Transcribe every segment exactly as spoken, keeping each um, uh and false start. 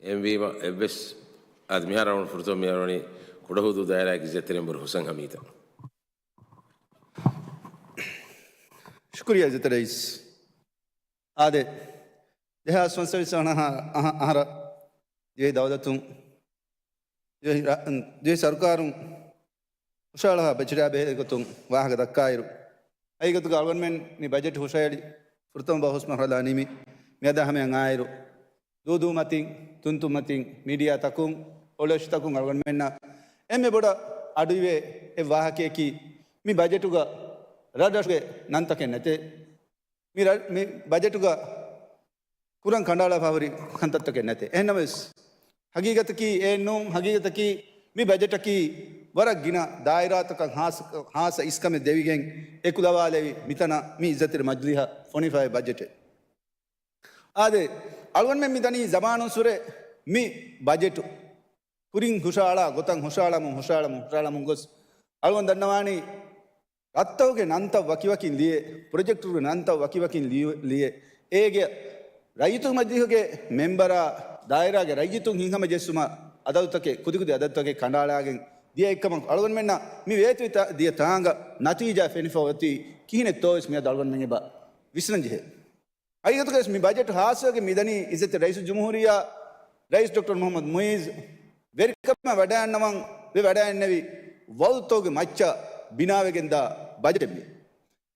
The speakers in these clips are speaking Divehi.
އެހެންވީމަ އެއްވެސް އާދެ، މިހާރު އަޅުގަނޑު ފުރަތަމަ މި އަޅުގަނޑު ކުޑަހުދޫ ދާއިރާގެ އިއްޒަތްތެރި މެންބަރު ހުސަން ހަމީދަށް. ޝުކުރިއްޔާ އިއްޒަތްތެރި ރައީސް. އާދެ، ދެހާސް ފަންސަވީސް އަހަ-، އަހަ-، އަހަރަށް ދިވެހި ދައުލަތުން، ދިވެހި ރަ-، ދިވެހި ސަރުކާރުން ހުށަހަޅާ ބަޖެޓާ ބެހޭ ގޮތުން ވާހަކަ ދައްކާއިރު، ހަގީގަތުގަ އަޅުގަނޑުމެން މި ބަޖެޓް ހުށަހެޅި ފުރަތަމަ ބަހުސް މަރުހަލާ ނިމި މިއަދާ ހަމަޔަށް އާއިރު، ދޫދޫ މަތިން، ތުންތުން މަތިން، މީޑިއާތަކުން، އޮޅުއެއްޗިތަކުން އަޅުގަނޑުމެންނަށް އެންމެ ބޮޑަށް އަޑުއިވޭ އެއް ވާހަކަޔަކީ، މި ބަޖެޓުގަ ރަށްރަށުގެ ނަންތަކެއް ނެތޭ. މި ރަ-، މި ބަޖެޓުގަ ކުރަން ކަނޑައަޅާފަ ހުރި ކަންތައްތަކެއް ނެތޭ. އެހެންނަމަވެސް، ހަގީގަތަކީ އެއެއް ނޫން. ހަގީގަތަކީ މި ބަޖެޓަކީ ވަރަށް ގިނަ ދާއިރާތަކަށް ހާސް-، ހާއްސަ އިސްކަމެއް ދެވިގެން އެކުލަވާލެވި މިތަނަށް މި އިއްޒަތްތެރި މަޖިލީހަށް ފޮނިފައި ބަޖެޓެއް. އާދެ، އަޅުގަނޑުމެން މި ދަނީ ޒަމާނުއްސުރެ މި ބަޖެޓު ކުރިން ހުށައަޅާ ގޮތަށް ހުށައަޅަމުން، ހުށައަޅަމުން، ހުށައަޅަމުން ގޮސް، އަޅުގަނޑު ދަންނަވާނީ ރަށްތަކުގެ ނަންތައް ވަކިވަކިން ލިޔެ، ޕްރޮޖެކްޓުގެ ނަންތައް ވަކިވަކިން ލިޔު-، ލިޔެ، އޭގެ ރައްޔިތު މަޖިލީހުގެ މެންބަރާ ދާއިރާގެ ރައްޔިތުން ހިތްހަމަޖެއްސުމަށް އަދަދުތަކެއް، ކުދިކުދި އަދަދުތަކެއް ކަނޑައަޅާގެން ދިޔަ އެއްކަމަށް އަޅުގަނޑުމެންނަށް މި ވޭތުވެ ތާ-، ދިޔަ ތާނގަ ނަތީޖާ ފެނިފަ އޮތީ ކިހިނެއްތޯވެސް މިއަދު އަޅުގަނޑުމެން އެބަ ވިސްނަން ޖެހޭ. ހަގީގަތުގައި މި ބަޖެޓު ހާއްސަވެގެން މިދަނީ އިއްޒަތްތެރި ރައީސުލްޖުމްހޫރިއްޔާ ރައީސް ޑޮކްޓަރ މުޙައްމަދު މުޢިއްޒު ވެރިކަމަށް ވަޑައިގަންނަވަން ވެ ވަޑައިގެންނެވި ވައުދުތަކުގެ މައްޗަށް ބިނާވެގެންދާ ބަޖެޓެއް މި.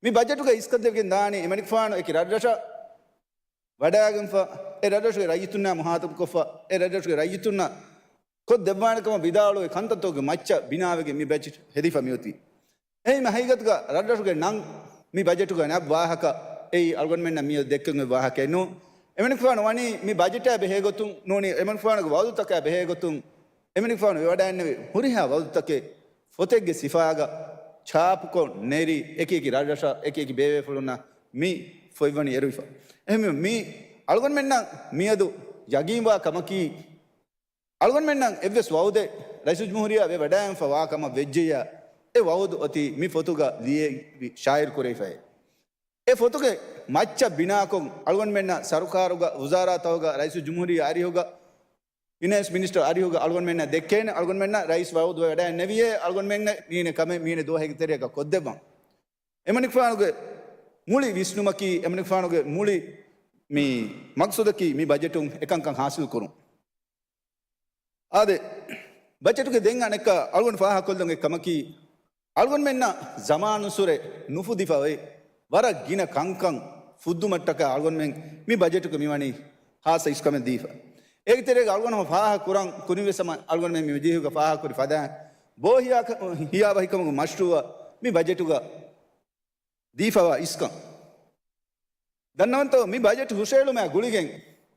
މި ބަޖެޓުގައި އިސްކަންދެވިގެން ދާނީ އެމަނިކުފާނު އެކި ރަށްރަށަށް ވަޑައިގެންފަ، އެ ރަށްރަށުގެ ރައްޔިތުންނާ މުހާތަބުކޮށްފަ، އެ ރަށްރަށުގެ ރައްޔިތުންނަށް ކޮށްދެއްވާނެ ކަމަށް ވިދާޅުވި ކަންތައްތަކުގެ މައްޗަށް ބިނާވެގެން މި ބަޖެޓް ހެދިފަ މިއޮތީ. އެހެން ހަގީގަތުގަ ރަށްރަށުގެ ނަން މި ބަޖެޓުގަ ނައް ވާހަކަ އެއީ އަޅުގަނޑުމެންނަށް މިއަދު ދެއްކެން އޮތް ވާހަކައެއް ނޫން. އެމަނިކުފާނު ވަނީ މި ބަޖެޓާ ބެހޭގޮތުން ނޫނީ، އެމަނިކުފާނުގެ ވައުދުތަކާ ބެހޭގޮތުން އެމަނިކުފާނު ވެވަޑައިގެންނެވި ހުރިހާ ވައުދުތަކެއް ފޮތެއްގެ ސިފާގަ ޗާޕުކޮށް ނެރި އެކި އެކި ރަށްރަށަށް އެކި އެކި ބޭބޭފުޅުންނަށް މި ފޮތްވަނީ އެރުވިފަ. އެހެންވީމަ މި އަޅުގަނޑުމެންނަށް މިއަދު ޔަގީންވާ ކަމަކީ، އަޅުގަނޑުމެންނަށް އެއްވެސް ވައުދެއް ރައީސުލްޖުމްހޫރިއްޔާ ވެވަޑައިގެންފަ ވާ ކަމަށް ވެއްޖެއްޔާ، އެ ވައުދު އޮތީ މި ފޮތުގަ ލިޔެވި ޝާއިރު ކުރެވިފައޭ. އެ ފޮތުގެ މައްޗަށް ބިނާކޮށް، އަޅުގަނޑުމެންނަށް ސަރުކާރުގަ، ވުޒާރާތަކުގަ، ރައީސުލްޖުމްހޫރިއްޔާ އަރިހުގަ، ފިނޭންސް މިނިސްޓަރ އަރިހުގަ އަޅުގަނޑުމެންނަށް ދެއްކޭނެ، އަޅުގަނޑުމެންނަށް ރައީސް ވައުދު ވެވަޑައިގެންނެވިއޭ، އަޅުގަނޑުމެންނަށް މީނެ ކަމެއް މީނެ ދުވަހެއްގެ ތެރެއަކަށް ކޮށްދެއްވަން. އެމަނިކުފާނުގެ މުޅި ވިސްނުމަކީ، އެމަނިކުފާނުގެ މުޅި މި މަގްސަދަކީ މި ބަޖެޓުން އެކަންކަން ހާސިލް ކުރުން. އާދެ، ބަޖެޓުގެ ދެން އަނެއްކާ އަޅުގަނޑު ފާހަގަކޮށްލަން އެއް ކަމަކީ، އަޅުގަނޑުމެންނަށް ޒަމާނުއްސުރެ ނުފުދިފަ އޮތް ވަރަށް ގިނަ ކަންކަން ފުއްދުމަށްޓަކާ އަޅުގަނޑުމެން މި ބަޖެޓުގަ މިވަނީ ހާއްސަ އިސްކަމެއް ދީފަ. އޭގެ ތެރޭގަ އަޅުގަނޑު ފާހަގަކުރަން ކުރިންވެސް ހަމަ އަޅުގަނޑުމެން މި މަޖިލީހުގަ ފާހަގަކުރި ފަދައިން ބޯ ހިޔާ-، ހިޔާވަހިކަމުގެ މަޝްރޫއަށް މި ބަޖެޓުގަ ދީފަވާ އިސްކަން. ދަންނަވަންތޯ، މި ބަޖެޓް ހުށައެޅުމާ ގުޅިގެން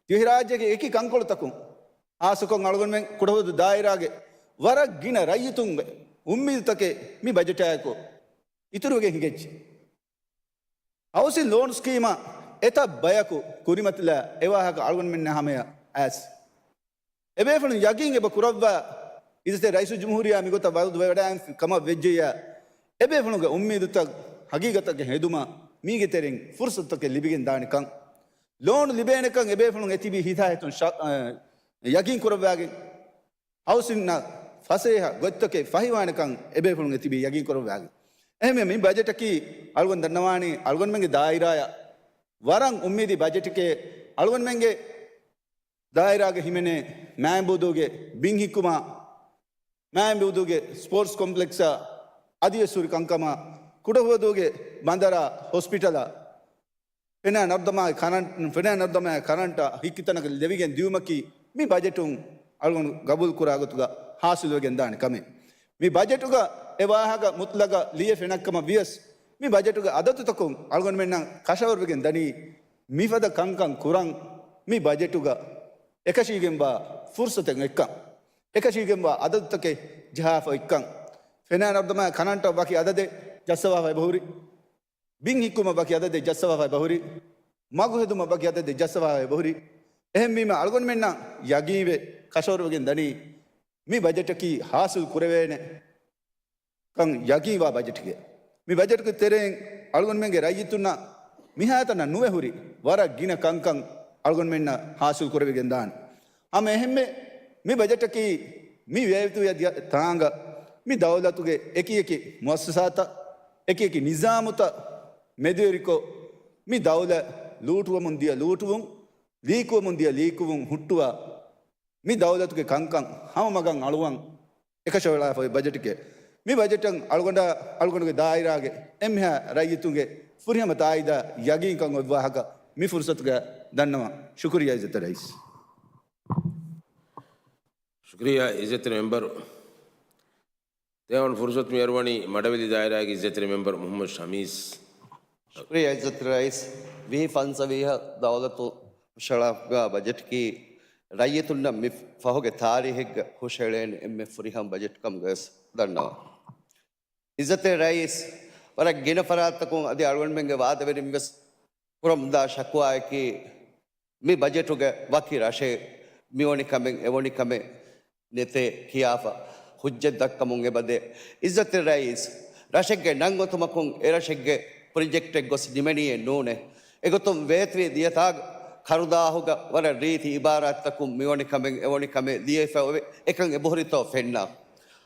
ދިވެހިރާއްޖޭގެ އެކި ކަންކޮޅުތަކުން، ހާއްސަކޮށް އަޅުގަނޑުމެން ކުޑަހުދޫ ދާއިރާގެ ވަރަށް ގިނަ ރައްޔިތުންގެ އުއްމީދުތަކެއް މި ބަޖެޓާއެކު އިތުރުވެގެން ހިނގައްޖެ. ހައުސިން ލޯން ސްކީމަށް އެތައް ބަޔަކު ކުރިމަތިލާ އެވާހަކަ އަޅުގަނޑުމެންނާ ހަމަޔަށް އައިސް. އެބޭފުޅުން ޔަގީން އެބަ ކުރައްވާ، އިއްޒަތްތެރި ރައީސުލްޖުމްހޫރިއްޔާ މިގޮތަށް ވައުދު ވެވަޑައިގެން ކަމަށް ވެއްޖެއްޔާ، އެބޭފުޅުންގެ އުއްމީދުތައް ހަގީގަތަކަށް ހެދުމަށް މީގެ ތެރެއިން ފުރުސަތުތަކެއް ލިބިގެން ދާނެކަން، ލޯނު ލިބޭނެކަން އެބޭފުޅުން އެތިބީ ހިތާހިތުން ޝަ-، އަ، ޔަގީން ކުރައްވާގެން، ހައުސިންއަށް ފަސޭހަ ގޮތްތަކެއް ފަހިވާނެކަން އެބޭފުޅުން އެތިބީ ޔަގީން ކުރައްވާގެން. އެހެންވެ، މި ބަޖެޓަކީ އަޅުގަނޑު ދަންނަވާނީ އަޅުގަނޑުމެންގެ ދާއިރާއަށް ވަރަށް އުއްމީދީ ބަޖެޓެކޭ. އަޅުގަނޑުމެންގެ ދާއިރާގަ ހިމެނޭ މާތް ހިނދޫގެ ބިން ހިއްކުމާ، މާތް ހިނދޫގެ ސްޕޯޓްސް ކޮމްޕްލެކްސްއާ، އަދިވެސް ހުރި ކަންކަމާ، ކުޑަހުވަދޫގެ ބަނދަރާ، ހޮސްޕިޓަލާ، ފެނާ ނަރުދަމާގެ ކަރަންޓް، ފެނާ ނަރުދަމާގެ ކަރަންޓާ ހިއްކިތަނަކަށް ލެވިގެން ދިޔުމަކީ މި ބަޖެޓުން އަޅުގަނޑު ގަބޫލު ކުރާ ގޮތުގަ ހާސިލުވެގެން ދާނެ ކަމެއް. މި ބަޖެޓުގަ އެ ވާހަކަ މުތްލަގަށް ލިޔެ ފެނައްކަމަށް ވިޔަސް، މި ބަޖެޓުގެ އަދަދުތަކުން އަޅުގަނޑުމެންނަށް ކަށަވަރުވެގެން ދަނީ، މިފަދަ ކަންކަން ކުރަން މި ބަޖެޓުގަ އެކަށީގެންވާ ފުރުސަތެއް އޮތްކަން، އެކަށީގެންވާ އަދަދުތަކެއް ޖަހާފަ އޮތްކަން، ފެނާ ނަރުދަމާ ކަރަންޓަށް ވަކި އަދަދެއް ޖައްސަވާފަ އެބަހުރި، ބިން ހިއްކުމަށް ވަކި އަދަދެއް ޖައްސަވާފަ އެބަހުރި، މަގު ހެދުމަށް ވަކި އަދަދެއް ޖައްސަވާފަ އެބަހުރި. އެހެންވީމަ، އަޅުގަނޑުމެންނަށް ޔަގީންވެ ކަށަވަރުވެގެން ދަނީ، މި ބަޖެޓަކީ ހާސިލް ކުރެވޭނެ ކަން ޔަގީންވާ ބަޖެޓެކޭ. މި ބަޖެޓުގެ ތެރެއިން އަޅުގަނޑުމެންގެ ރައްޔިތުންނަށް މިހާތަނަށް ނުވެ ހުރި ވަރަށް ގިނަ ކަންކަން އަޅުގަނޑުމެންނަށް ހާސިލް ކުރެވިގެން ދާނެ. ހަމަ އެހެންމެ މި ބަޖެޓަކީ މި ވޭތުވެ ދިޔަ ތާނގަ މި ދައުލަތުގެ އެކި އެކި މުއައްސަސާތައް، އެކި އެކި ނިޒާމުތައް މެދުވެރިކޮށް، މި ދައުލަތް ލޫޓުވަމުން ދިޔަ ލޫޓުވުން، ލީކުވަމުން ދިޔަ ލީކުވުން ހުއްޓުވާ، މި ދައުލަތުގެ ކަންކަން ހަމަ މަގަށް އަޅުވަން އެކަށަވަޅާފައި ބަޖެޓެކޭ. މި ބަޖެޓަށް އަޅުގަނޑާ، އަޅުގަނޑުގެ ދާއިރާގެ އެންމެހާ ރައްޔިތުންގެ ފުރިހަމަ ތާއީދާ ޔަގީންކަން އޮތް ވާހަކަ މި ފުރުސަތުގަ ދަންނަވަން. ޝުކުރިއްޔާ އިއްޒަތްތެރި ރައީސް. ޝުކުރިއްޔާ އިއްޒަތްތެރި މެމްބަރު. ދެވަނަ ފުރުސަތު މިއަރުވަނީ މަޑަވެލި ދާއިރާގެ އިއްޒަތްތެރި މެމްބަރު މުޙައްމަދު ޝަމީސް. ޝުކުރިއްޔާ އިއްޒަތްތެރި ރައީސް. ވިހި ފަންސަވީހަށް ދައުލަތު ހުށަހަޅާފައިވާ ބަޖެޓަކީ ރައްޔިތުންނަށް މި ފަހުގެ ތާރީހެއްގަ ހުށައެޅޭނެ އެންމެ ފުރިހަމަ ބަޖެޓް ކަމުގަވެސް ދަންނަވަން. އިއްޒަތްތެރި ރައީސް، ވަރަށް ގިނަ ފަރާތްތަކުން އަދި އަޅުގަނޑުމެންގެ ވާދަވެރިން ވެސް ކުރަމުންދާ ޝަކުވާއަކީ، މި ބަޖެޓުގެ ވަކި ރަށެއް މިވަނި ކަމެއް އެވަނި ކަމެއް ނެތޭ ކިޔާފަ ހުއްޖަތް ދައްކަމުން އެބަދޭ. އިއްޒަތްތެރި ރައީސް، ރަށެއްގެ ނަން އޮތުމަކުން އެ ރަށެއްގެ ޕްރޮޖެކްޓެއް ގޮސް ނިމެނީއެއް ނޫނޭ. އެގޮތުން ވޭތުވި ދިޔަތާ ކަރުދާހުގަ ވަރަށް ރީތި އިބާރާތްތަކުން މިވަނި ކަމެއް އެވަނި ކަމެއް ލިޔެފަ އެކަން އެބަހުރިތޯ ފެންނާ.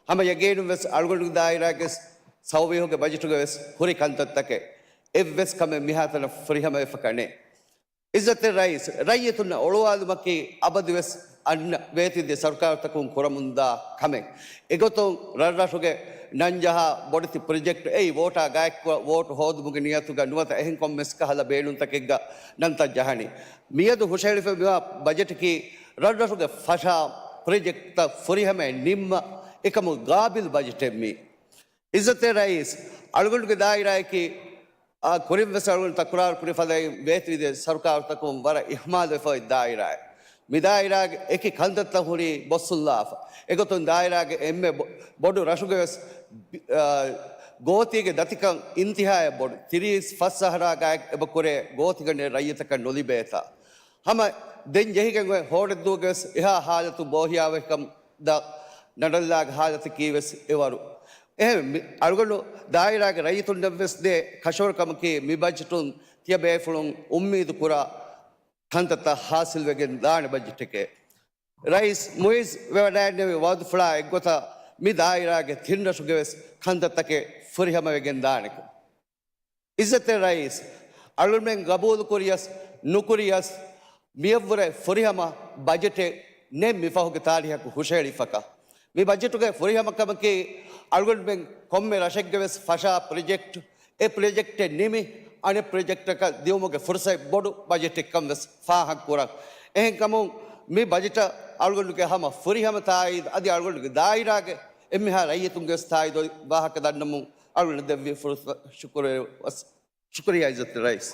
ހަމަ ޔަގީނުން ވެސް އަޅުގަނޑުގެ ދާއިރާގެ ސައުވީހުގެ ބަޖެޓުގެ ވެސް ހުރި ކަންތައްތަކެއް އެއްވެސް ކަމެއް މިހާތަނަށް ފުރިހަމަވެފަކަނެ. އިއްޒަތްތެރި ރައީސް، ރައްޔިތުންނަށް އޮޅުވާލުމަކީ އަބަދުވެސް އަންނަ ވޭތުވެދިޔަ ސަރުކާރުތަކުން ކުރަމުންދާ ކަމެއް. އެގޮތުން ރަށްރަށުގެ ނަންޖަހާ ބޮޑެތި ޕްރޮޖެކްޓް އެއީ ވޯޓާ ގާތްކުރ ވޯޓު ހޯދުމުގެ ނިޔަތުގަ ނުވަތަ އެހެން ކޮންމެސް ކަހަލަ ބޭނުންތަކެއްގަ ނަންތައް ޖަހަނީ. މިއަދު ހުށަހެޅިފައިވާ ބަޖެޓަކީ ރަށްރަށުގެ ފަށާ ޕްރޮޖެކްޓްތައް ފުރިހަމައަށް ނިންމަ އެކަމު ގާބިލް ބަޖެޓެއް މީ. އިއްޒަތްތެރި ރައީސް، އަޅުގަނޑުގެ ދާއިރާއަކީ، އާ، ކުރިން ވެސް އަޅުގަނޑު ތަކުރާރު ކުރި ފަދައިން ވޭތުވިދިޔަ ސަރުކާރުތަކުން ވަރަށް އިހުމާލުވެފަ އޮތް ދާއިރާއެއް. މި ދާއިރާގެ އެކި ކަންތައްތައް ހުރީ ބޮއްސުންލާފަ. އެގޮތުން ދާއިރާގެ އެންމެ ބޮ-، ބޮޑު ރަށުގެ ވެސް، އާ، ގޯތީގެ ދަތިކަން އިންތިހާއަށް ބޮޑު ތިރީސް ފަސް އަހަރާގާތް އެބަ ކުރޭ ގޯތިގަނޑެއް ރައްޔިތަކަށް ނުލިބޭތާ. ހަމަ ދެން ޖެހިގެން އޮތް ހޯޑެއްދޫގެ ވެސް އެހާ ހާލަތު ބޯހިޔާވަހިކަން ދަ ނަޑައްލާގެ ހާލަތަކީ ވެސް އެވަރު. އެހެން މި އަޅުގަނޑު ދާއިރާގެ ރައްޔިތުންނަށް ވެސް ދޭ ކަށަވަރުކަމަކީ މި ބަޖެޓުން ތިޔަބޭފުޅުން އުއްމީދު ކުރާ ކަންތައްތައް ހާސިލްވެގެން ދާނެ ބަޖެޓެކޭ. ރައީސް މުއިއްޒު ވެވަޑައިގެންނެވި ވައުދުފުޅާ އެއްގޮތަށް މި ދާއިރާގެ ތިން ރަށުގެ ވެސް ކަންތައްތަކެއް ފުރިހަމަވެގެން ދާނެކަން. އިއްޒަތްތެރި ރައީސް، އަޅުގަނޑުމެން ގަބޫލުކުރިޔަސް ނުކުރިޔަސް، މިއަށްވުރެ ފުރިހަމަ ބަޖެޓެއް ނެތް މިފަހުގެ ތާރީހަކު ހުށަހެޅިފަކަ. މި ބަޖެޓުގެ ފުރިހަމަކަމަކީ، އަޅުގަނޑުމެން ކޮންމެ ރަށެއްގެ ވެސް ފަށާ ޕްރޮޖެކްޓް، އެ ޕްރޮޖެކްޓެއް ނިމި، އަނެއް ޕްރޮޖެކްޓަކަށް ދިއުމުގެ ފުރުސަތު ބޮޑު ބަޖެޓެއްކަން ވެސް ފާހަގަކުރަން. އެހެންކަމުން، މި ބަޖެޓަށް އަޅުގަނޑުގެ ހަމަ ފުރިހަމަ ތާއީދު، އަދި އަޅުގަނޑުގެ ދާއިރާގެ އެންމެހާ ރައްޔިތުންގެ ވެސް ތާއީދު ވާހަކަ ދަންނަމުން އަޅުގަނޑަށް ދެއްވި ފުރުސަތަށް ޝުކުރިއްޔާ. ޝުކުރިއްޔާ އިއްޒަތްތެރި ރައީސް.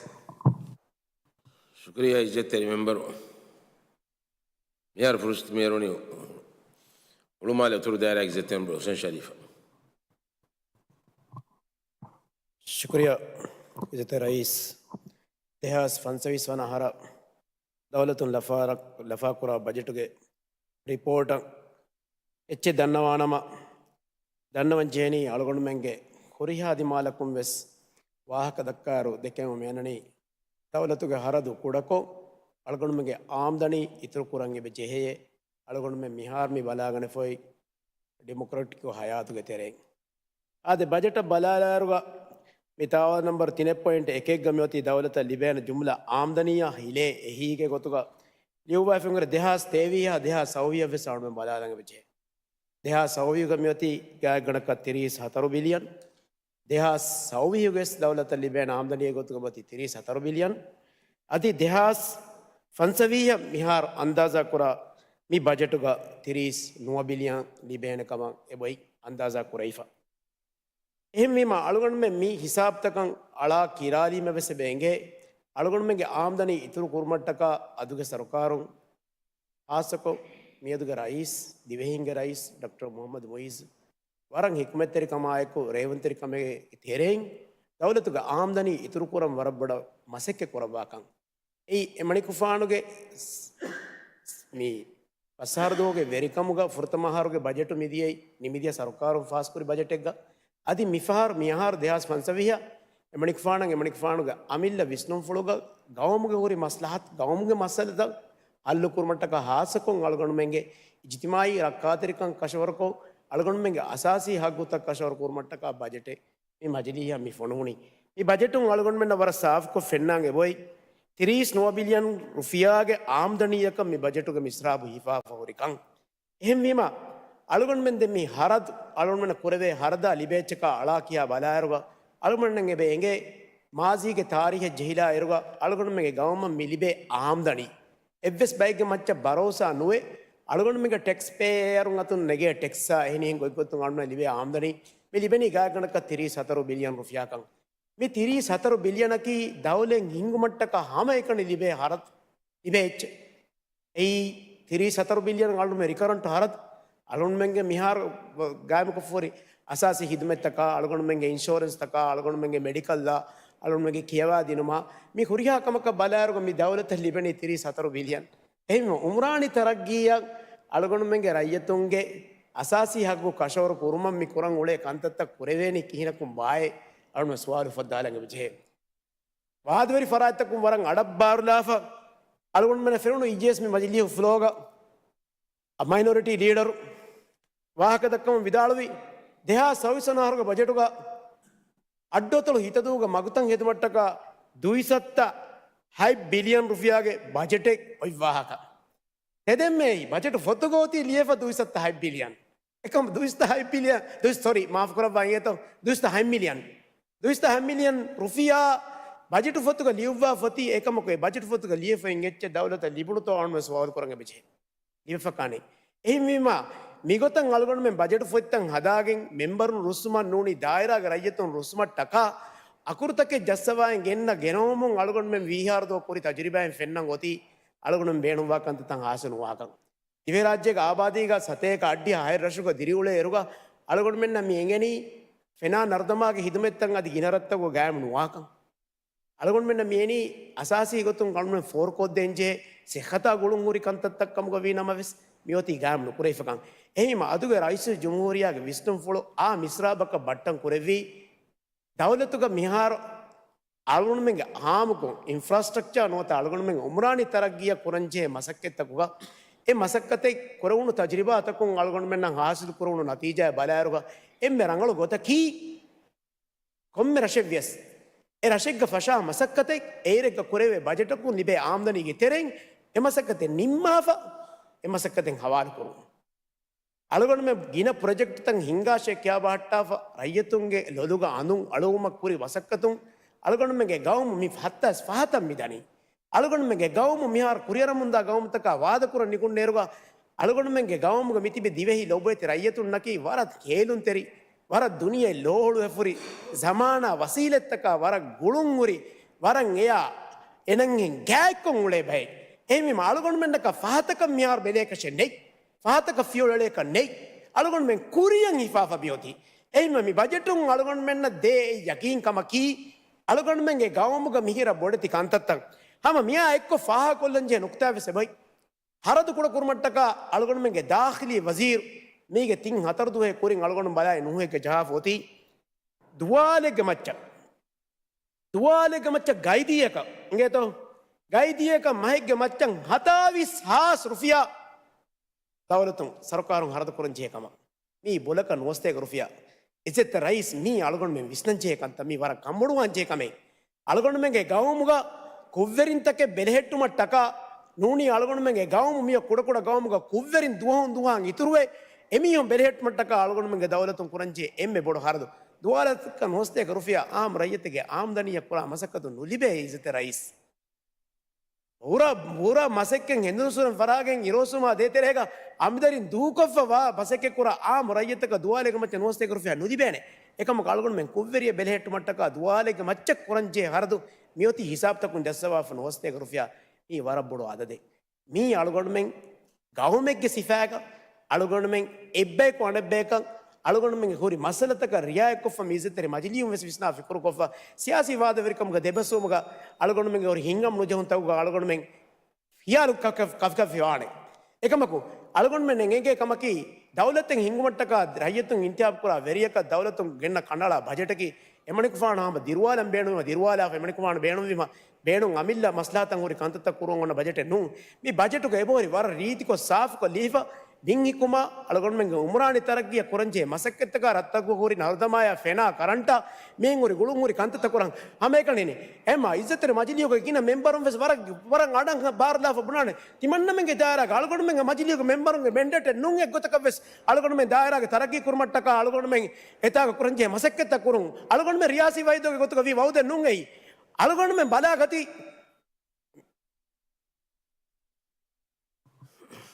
ޝުކުރިއްޔާ އިއްޒަތްތެރި މެމްބަރު. މިހާރު ފުރުސަތު މިއަރުވަނީ ހުޅުމާލެ އުތުރު ދާއިރާގެ އިއްޒަތްތެރި މެމްބަރު ހުސެން ޝަރީފަށް. ޝުކުރިއްޔާ އިއްޒަތްތެރި ރައީސް. ދެހާސް ފަންސަވީސް ވަނަ އަހަރަށް ދައުލަތުން ލަފާ، ލަފާކުރާ ބަޖެޓުގެ ރިޕޯޓަށް އެއްޗެއް ދަންނަވާނަމަ، ދަންނަވަން ޖެހެނީ އަޅުގަނޑުމެންގެ ހުރިހާ ދިމާލަކުން ވެސް ވާހަކަ ދައްކާއިރު ދެކެމު މިއަންނަނީ، ދައުލަތުގެ ހަރަދު ކުޑަކޮށް، އަޅުގަނޑުމެންގެ އާމްދަނީ އިތުރު ކުރަން އެބަ ޖެހެޔޭ. އަޅުގަނޑުމެން މިހާރު މި ބަލާގަނެފައި ޑިމޮކްރެޓިކް ހަޔާތުގެ ތެރެއިން. އާދެ، ބަޖެޓަށް ބަލާލާއިރުގަ މި ތާވާލު ނަންބަރު ތިނެއް ޕޮއިންޓް އެކެއްގަ މިއޮތީ ދައުލަތަށް ލިބޭނެ ޖުމްލަ އާމްދަނީއާ ހިލޭ އެހީގެ ގޮތުގަ ލިޔުއްވާފައި ހުރި ދެހާސް ތޭވީހާ ދެހާސް ސައުވީހަށް ވެސް އަޅުގަނޑުމެން ބަލާލަން އެބަޖެހޭ. ދެހާސް ސައުވީހުގަ މިއޮތީ ގާތްގަނޑަކަށް ތިރީސް ހަތަރު ބިލިއަން. ދެހާސް ސައުވީހުގެ ވެސް ދައުލަތަށް ލިބޭނެ އާމްދަނީގެ ގޮތުގަ މިއޮތީ ތިރީސް ހަތަރު ބިލިއަން. އަދި ދެހާސް ފަންސަވީހަށް މިހާރު އަންދާޒާކުރާ މި ބަޖެޓުގަ ތިރީސް ނުވަ ބިލިއަން ލިބޭނެ ކަމަށް އެބައޮތް އަންދާޒާ ކުރެވިފަ. އެހެންވީމަ، އަޅުގަނޑުމެން މި ހިސާބުތަކަށް އަޅާ ކިރާލީމަ ވެސް އެބަ އެނގޭ، އަޅުގަނޑުމެންގެ އާމްދަނީ އިތުރު ކުރުމަށްޓަކާ އަދުގެ ސަރުކާރުން، ޚާއްޞަކޮށް މިއަދުގެ ރައީސް، ދިވެހިންގެ ރައީސް ޑޮކްޓަރ މުޙައްމަދު މުޢިއްޒު، ވަރަށް ޙިކްމަތްތެރިކަމާއެކު ރޭވުންތެރިކަމެއްގެ ތެރެއިން ދައުލަތުގެ އާމްދަނީ އިތުރުކުރަން ވަރަށް ބޮޑަށް މަސައްކަތް ކުރައްވާކަން. އެއީ އެމަނިކުފާނުގެ މި ފަސް އަހަރު ދުވަހުގެ ވެރިކަމުގަ ފުރަތަމަ އަހަރުގެ ބަޖެޓު މިދިޔައީ، ނިމިދިޔަ ސަރުކާރުން ފާސްކުރި ބަޖެޓެއްގަ. އަދި މިފަހަރު، މިއަހަރު ދެހާސް ފަންސަވީހަށް އެމަނިކުފާނަށް، އެމަނިކުފާނުގެ އަމިއްލަ ވިސްނުންފުޅުގަ ގައުމުގެ ހުރި މަސްލަހަތު، ގައުމުގެ މައްސަލަތައް ހައްލު ކުރުމަށްޓަކާ ހާއްސަކޮށް އަޅުގަނޑުމެންގެ އިޖްތިމާއީ ރައްކާތެރިކަން ކަށަވަރުކޮށް، އަޅުގަނޑުމެންގެ އަސާސީ ހައްގުތައް ކަށަވަރު ކުރުމަށްޓަކާ ބަޖެޓެއް މި މަޖިލީހަށް މި ފޮނުވުނީ. މި ބަޖެޓުން އަޅުގަނޑުމެންނަށް ވަރަށް ސާފުކޮށް ފެންނާން އެބައޮތް، ތިރީސް ނުވަ ބިލިއަން ރުފިޔާގެ އާމްދަނީއަކަށް މި ބަޖެޓުގެ މިސްރާބު ހިފާފަ ހުރިކަން. އެހެންވީމަ، އަޅުގަނޑުމެން ދެން މި ހަރަދު، އަޅުގަނޑުމެންނަށް ކުރެވޭ ހަރަދާ ލިބޭ އެއްޗަކާ އަޅާ ކިޔާ ބަލާއިރުގަ، އަޅުގަނޑުމެން އެބަ އެނގޭ، މާޒީގެ ތާރީހެއް ޖެހިލާ އިރުގަ، އަޅުގަނޑުމެންގެ ގައުމަށް މި ލިބޭ އާމްދަނީ އެއްވެސް ބައެއްގެ މައްޗަށް ބަރޯސާ ނުވެ، އަޅުގަނޑުމެންގެ ޓެކްސް ޕޭޔަރުން އަތުން ނެގޭ ޓެކްސްއާ އެހެނިހެން ގޮތްގޮތުން އަޅުގަނޑުމެން ލިބޭ އާމްދަނީ މި ލިބެނީ ގާތްގަނޑަކަށް ތިރީސް ހަތަރު ބިލިއަން ރުފިޔާކަން. މި ތިރީސް ހަތަރު ބިލިއަނަކީ ދައުލަތް ހިންގުމަށްޓަކާ ހަމައެކަނި ލިބޭ ހަރަދު، ލިބޭ އެއްޗެއް. އެއީ ތިރީސް ހަތަރު ބިލިއަން އަޅުގަނޑުމެން ރިކަރަންޓް ހަރަދު. އަޅުގަނޑުމެންގެ މިހާރު ގާއިމުކޮށްފަހުރި އަސާސީ ހިދުމަތްތަކާ، އަޅުގަނޑުމެންގެ އިންޝުއަރެންސްތަކާ، އަޅުގަނޑުމެންގެ މެޑިކަލްއާ، އަޅުގަނޑުމެންގެ ކިޔަވާދިނުމާ، މި ހުރިހާ ކަމަކަށް ބަލާއިރުގަ މި ދައުލަތަށް ލިބެނީ ތިރީސް ހަތަރު ބިލިއަން. އެހެންވެ، އުމްރާނީ ތަރައްގީއަށް އަޅުގަނޑުމެންގެ ރައްޔިތުންގެ އަސާސީ ހައްގު ކަށަވަރު ކުރުމަށް މި ކުރަން އުޅޭ ކަންތައްތައް ކުރެވޭނީ ކިހިނަކުން ބާއޭ؟ އަޅުގަނޑު ސުވާލު އުފައްދާލަން އެބަޖެހޭ. ވާދަވެރި ފަރާތްތަކުން ވަރަށް އަޑަށް ބާރުލާފަ، އަޅުގަނޑުމެންނަށް ފެނުނު އިޖިއެސް މި މަޖިލީހު ފްލޯގަ މައިނޮރިޓީ ލީޑަރު ވާހަކަދައްކަމުން ވިދާޅުވި، ދެހާސް ސައުވީސް ވަނަ އަހަރުގެ ބަޖެޓުގަ އައްޑުއަތޮޅު ހިތަދޫގެ މަގުތައް ހެދުމަށްޓަކާ ދުއިސައްތަ ހަތް ބިލިއަން ރުފިޔާގެ ބަޖެޓެއް އޮތް ވާހަކަ. ތެދެންމެ އެއީ ބަޖެޓު ފޮތުގަ އޮތީ ލިޔެފަ ދުއިސައްތަ ހަތް ބިލިއަން. އެކަމަ ދުއިސައްތަ ހަތް ބިލިއަން، ދުއިސައް، ސޮރީ، މާފު ކުރައްވާ އިނގޭތޯ، ދުއިސައްތަ ހަތް މިލިއަން. ދުއިސައްތަ ހަތް މިލިއަން ރުފިޔާ ބަޖެޓު ފޮތުގަ ލިޔުއްވާ ފޮތީ އެކަމަކު އެ ބަޖެޓު ފޮތުގަ ލިޔެފައިން އެއްޗެއް ދައުލަތަށް ލިބުނުތޯ އަޅުގަނޑު ސުވާލު ކުރަން އެބަޖެހޭ. ލިބިފަކާނެ. އެހެންވީމާ، މިގޮތަށް އަޅުގަނޑުމެން ބަޖެޓު ފޮތްތައް ހަދާގެން މެމްބަރުން ރުއްސުމަށް ނޫނީ ދާއިރާގެ ރައްޔިތުން ރުއްސުމަށްޓަކާ އަކުރުތަކެއް ޖައްސަވާއިން ގެންނަ ގެނައުމުން އަޅުގަނޑުމެން ވީހާރު ދުވަހު ކުރި ތަޖުރިބާއިން ފެންނަން އޮތީ އަޅުގަނޑުމެން ބޭނުންވާ ކަންތައްތައް ހާސިލު ނުވާކަން. ދިވެހިރާއްޖޭގެ އާބާދީގަ ސަތޭކަ އަށްޑިހަ ހަތް ރަށުގަ ދިރިއުޅޭ އިރުގަ އަޅުގަނޑުމެންނަށް މި އެނގެނީ ފެނާ ނަރުދަމާގެ ހިދުމަތްތައް އަދި ގިނަ ރަށްތަކުގަ ގާއިމު ނުވާކަން. އަޅުގަނޑުމެންނަށް މިއެނީ އަސާސީ ގޮތުން އަޅުގަނޑުމެން ފޯރުކޮށްދޭންޖެހޭ ސިއްހަތާ ގުޅުންހުރި ކަންތައްތައް ކަމުގަ ވީ ނަމަވެސް، މިއޮތީ ގާއިމް ނުކުރެވިފަކަން. އެހެންވީމަ، އަދުގެ ރައީސުލްޖުމްހޫރިއްޔާގެ ވިސްނުންފުޅު އާ މިސްރާބަކަށް ބައްޓަން ކުރެއްވީ، ދައުލަތުގަ މިހާރު އަޅުގަނޑުމެންގެ އާއްމުކޮށް، އިންފްރާސްޓްރަކްޗާ ނުވަތަ އަޅުގަނޑުމެންގެ އުމްރާނީ ތަރައްގީއަށް ކުރަންޖެހޭ މަސައްކަތްތަކުގަ، އެ މަސައްކަތެއް ކުރެވުނު ތަޖުރިބާތަކުން އަޅުގަނޑުމެންނަށް ހާސިލު ކުރެވުނު ނަތީޖާއާ ބަލާއިރުގަ، އެންމެ ރަނގަޅު ގޮތަކީ، ކޮންމެ ރަށެއްވިޔަސް، އެ ރަށެއްގަ ފަށާ މަސައްކަތެއް، އޭރެއްގަ ކުރެވޭ ބަޖެޓަކުން ލިބޭ އާމްދަނީގެ ތެރެއިން އެ މަސައްކަތެއް ނިންމާފަ، އެ މަސައްކަތެއް ހަވާލުކުރުން. އަޅުގަނޑުމެން ގިނަ ޕްރޮޖެކްޓްތައް ހިންގާށޭ ކިޔާބަހައްޓާފަ، ރައްޔިތުންގެ ލޮލުގަ އަނދުން އަޅުވުމަށް ކުރި މަސައްކަތުން އަޅުގަނޑުމެންގެ ގައުމު މި ހަތްތާސް ފަހަތަށް މިދަނީ. އަޅުގަނޑުމެންގެ ގައުމު މިހާރު ކުރިއަރަމުންދާ ގައުމުތަކާ ވާދަކުރަން ނިކުންނޭރުގަ، އަޅުގަނޑުމެންގެ ގައުމުގަ މިތިބި ދިވެހި ލޮބުވެތި ރައްޔިތުންނަކީ ވަރަށް ކޭލުންތެރި، ވަރަށް ދުނިޔެ ލޯހުޅުވެފުރި، ޒަމާނާ ވަސީލަތްތަކާ ވަރަށް ގުޅުންހުރި، ވަރަށް އެޔާ އެނަންހެން ގާތްކޮށް އުޅޭ ބައެއް. އެހެންވީމަ އަޅުގަނޑުމެންނަކަށް ފަހަތަކަށް މިހާރު ބެލޭކަށެއް ނެތް. ފަހަތަކަށް ފިޔަވަޅު އެޅޭކަށް ނެތް. އަޅުގަނޑުމެން ކުރިޔަށް ހިފާފަ މިއޮތީ. އެހެންވެ، މި ބަޖެޓުން އަޅުގަނޑުމެންނަށް ދޭ އެއް ޔަގީން ކަމަކީ، އަޅުގަނޑުމެންގެ ގައުމުގަ މިހިރަ ބޮޑެތި ކަންތައްތައް. ހަމަ މިއާ އެއްކޮށް ފާހަގަކޮށްލަންޖެހޭ ނުކުތާވެސް އެބައޮތް. ހަރަދު ކުޑަކުރުމަށްޓަކާ އަޅުގަނޑުމެންގެ ދާޚިލީ ވަޒީރު މީގެ ތިން ހަތަރު ދުވަހެއް ކުރިން އަޅުގަނޑު ބަލާއި ނޫހެއްގަ ޖަހާފަ އޮތީ ދުވާލެއްގެ މައްޗަށް. ދުވާލެއްގެ މައްޗަށް ގައިދީއަކަށް އިނގޭތޯ؟ ގައިދީއަކަށް މަހެއްގެ މައްޗަށް ހަތާވީސް ހާސް ރުފިޔާ ދައުލަތުން ސަރުކާރުން ހަރަދު ކުރަން ޖެހޭ ކަމަށް. މީ ބޮލަކަށް ނުވަސަތޭކަ ރުފިޔާ. އިއްޒަތްތެރި ރައީސް، މީ އަޅުގަނޑުމެން ވިސްނަން ޖެހޭ ކަންތައް، މީ ވަރަށް ކަންބޮޑުވާން ޖެހޭ ކަމެއް. އަޅުގަނޑުމެންގެ ގައުމުގަ ކުށްވެރިންތަކެއް ބެލެހެއްޓުމަށްޓަކާ ނޫނީ އަޅުގަނޑުމެންގެ ގައުމު މިއޮ ކުޑަކުޑަ ގައުމުގަ ކުށްވެރިން ދުވަހުން ދުވަހަށް އިތުރުވެ، އެމީހުން ބެލެހެއްޓުމަށްޓަކާ އަޅުގަނޑުމެންގެ ދައުލަތުން ކުރަންޖެހޭ އެންމެ ބޮޑު ހަރަދު. ދުވާލަކަށް ނުވަސަތޭކަ ރުފިޔާ އާއްމު ރައްޔިތެއްގެ އާމްދަނީއަށް ކުރާ މަސައްކަތު ނުލިބޭ އިއްޒަތްތެރި ރައީސް. ބުރަ، ބުރަ މަސައްކަތް ހެނދުނުސުރެން ފަރާގެން އިރޯސުމާ ދޭތެރޭގަ އަނބިދަރިން ދޫކޮށްފަ ވާ މަސައްކަތް ކުރާ އާއްމު ރައްޔިތަކަށް ދުވާލެއްގެ މައްޗަށް ނުވަސަތޭކަ ރުފިޔާ ނުލިބޭނެ. އެކަމަކު އަޅުގަނޑުމެން ކުށްވެރިއެއް ބެލެހެއްޓުމަށްޓަކާ ދުވާލެއްގެ މައްޗަށް ކުރަންޖެހޭ ހަރަދު މިއޮތީ ހިސާބުތަކުން ޖައްސަވާފަ ނުވަސަތޭކަ ރުފިޔާ. މީ ވަރަށް ބޮޑު އަދަދެއް. މީ އަޅުގަނޑުމެން ގައުމެއްގެ ސިފައިގަ އަޅުގަނޑުމެން އެއްބަޔަކު އަނެއްބަޔަކަށް އަޅުގަނޑުމެންގެ ހުރި މައްސަލަތަކަށް ރިއާޔަތްކޮށްފަ މި އިއްޒަތްތެރި މަޖިލީހުން ވެސް ވިސްނާ ފިކުރުކޮށްފަ ސިޔާސީ ވާދަވެރިކަމުގަ ދެބަސްވުމުގަ އަޅުގަނޑުމެންގެ ހުރި ހިނގަމު ނުޖެހުންތަކުގަ އަޅުގަނޑުމެން ހިޔާލު ކަ-، ކަ-، ކަފިކަފިވާނެ. އެކަމަކު، އަޅުގަނޑުމެން އެނގޭ ކަމަކީ، ދައުލަތެއް ހިންގުމަށްޓަކާ ރައްޔިތުން އިންތިހާބު ކުރާ ވެރިޔަކަށް ދައުލަތުން ގެންނަ ކަނޑައަޅާ ބަޖެޓަކީ، އެމަނިކުފާނު ހަމަ ދިރުވާލަން ބޭނުންވީމަ، ދިރުވާލާފަ އެމަނިކުފާނު ބޭނުންވީމަ، ބޭނުން އަމިއްލަ މަސްލަހަތަށް ހުރި ކަންތައްތައް ކުރުވަން އޮންނަ ބަޖެޓެއް ނޫން. މި ބަޖެޓުގަ އެބަހުރި ވަރަށް ރީތިކޮށް ސާފުކޮށް ލިޔެފަ، ބިން ހިއްކުމާ އަޅުގަނޑުމެންގެ އުމުރާނީ ތަރައްގީއަށް ކުރަންޖެހޭ މަސައްކަތްތަކާ ރަށްތަކުގަ ހުރި ނަރުދަމާޔާ ފެނާ ކަރަންޓާ މިހެން ހުރި ގުޅުން ހުރި ކަންތައްތައް ކުރަން ހަމައެކަނި އެމާ އިއްޒަތްތެރި މަޖިލީހުގެ ގިނަ މެމްބަރުން ވެސް ވަރަށް، ވަރަށް އަޑަށް ބާރުލާފަ ބުނާނެ. ތިމަންނަމެންގެ ދާއިރާގަ އަޅުގަނޑުމެންގެ މަޖިލީހުގެ މެމްބަރުންގެ މެންޑޭޓެއް ނޫން އެއްގޮތަކަށް ވެސް އަޅުގަނޑުމެން ދާއިރާގެ ތަރައްގީ ކުރުމަށްޓަކާ އަޅުގަނޑުމެން އެތާގަ ކުރަންޖެހޭ މަސައްކަތްތައް ކުރުން. އަޅުގަނޑުމެން ރިޔާސީ ވައިދުގެ ގޮތުގަ ވީ ވައުދެއް ނޫން އެއީ. އަޅުގަނޑުމެން ބަލާ ގަތީ.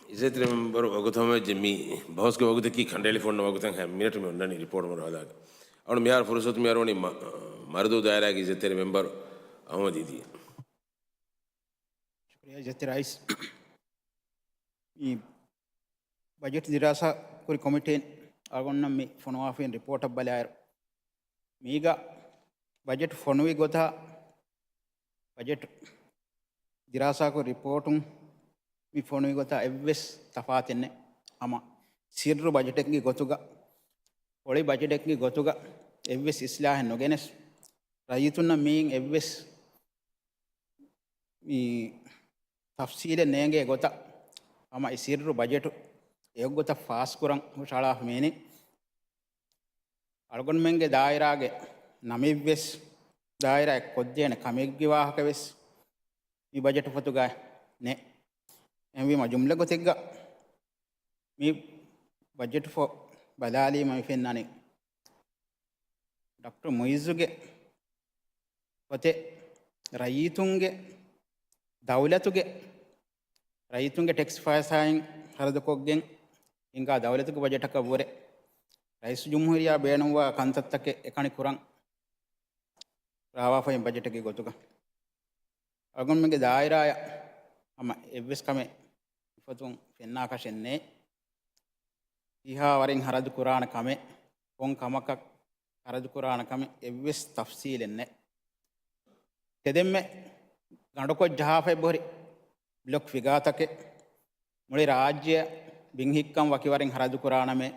އިއްޒަތްތެރި މެމްބަރު ވަގުތު ހަމަވެއްޖެ މި ބަހުސްގެ ވަގުތަކީ ކަނޑައެޅިފަ އޮންނަ ވަގުތަށް ހަ-، މިނެޓު މި އޮންނަނީ ރިޕޯޓް މަރުހަލާގެ. އަޅު މިހާރު ފުރުސަތު މި އަރުވަނީ މަ-، މަރުދޫ ދާއިރާގެ އިއްޒަތްތެރި މެމްބަރު އަހުމަދު އީދީ. ޝުކުރިއްޔާ އިއްޒަތްތެރި ރައީސް. މި ބަޖެޓް ދިރާސާ ކުރި ކޮމިޓީން އަޅުގަނޑުމެން މި ފޮނުވާފައި ރިޕޯޓަށް ބަލާއިރު، މީގަ ބަޖެޓް ފޮނުވި ގޮތާ، ބަޖެޓް ދިރާސާކޮށް ރިޕޯޓުން މި ފޮނުވި ގޮތާ އެއްވެސް ތަފާތެއް ނެތް. ހަމަ ސިއްރު ބަޖެޓެއްގެ ގޮތުގަ، އޮޅި ބަޖެޓެއްގެ ގޮތުގަ އެއްވެސް އިސްލާހެއް ނުގެނެސް، ރައްޔިތުންނަށް މިއިން އެއްވެސް މި ތަފްސީލެއް ނޭނގޭ ގޮތަށް ހަމަ އެ ސިއްރު ބަޖެޓު އެއޮއްގޮތަށް ފާސްކުރަން ހުށަހަޅާފަ މީނީ. އަޅުގަނޑުމެންގެ ދާއިރާގެ ނަމެއްވެސް ދާއިރާއެއް ކޮށްދޭނެ ކަމެއްގެ ވާހަކަވެސް މި ބަޖެޓު ފޮތުގަ ނެތް. އެހެންވީމަ ޖުމްލަ ގޮތެއްގަ މި ބަޖެޓު ފޮ ބަލާލީމަ މި ފެންނާނީ ޑޮކްޓަރ މުއިއްޒުގެ ގޮތެއް ރައްޔިތުންގެ ދައުލަތުގެ، ރައްޔިތުންގެ ޓެކްސް ފައިސާއިން ޚަރަދުކޮށްގެން ހިނގާ ދައުލަތުގެ ބަޖެޓަކަށް ވުރެ ރައީސުލްޖުމްހޫރިއްޔާ ބޭނުންވާ ކަންތައްތަކެއް އެކަނި ކުރަން ރާވާފައި ބަޖެޓެއްގެ ގޮތުގަ އަޅުގަނޑުމެންގެ ދާއިރާއަށް ހަމަ އެއްވެސް ކަމެއް އިފަތުން ފެންނާކަށެއް ނެތް. ކިހާ ވަރެއް ޚަރަދު ކުރާނެ ކަމެއް، ކޮން ކަމަކަށް ޚަރަދު ކުރާނެ ކަމެއް އެއްވެސް ތަފްސީލެއް ނެތް. ތެދެންމެ ގަނޑުކޮށް ޖަހާފައި ބޮހެރި ބްލޮކް ފިގާތަކެއް މުޅި ރާއްޖެއަށް ބިން ހިއްކަން ވަކި ވަރެއް ޚަރަދު ކުރާނަމޭ،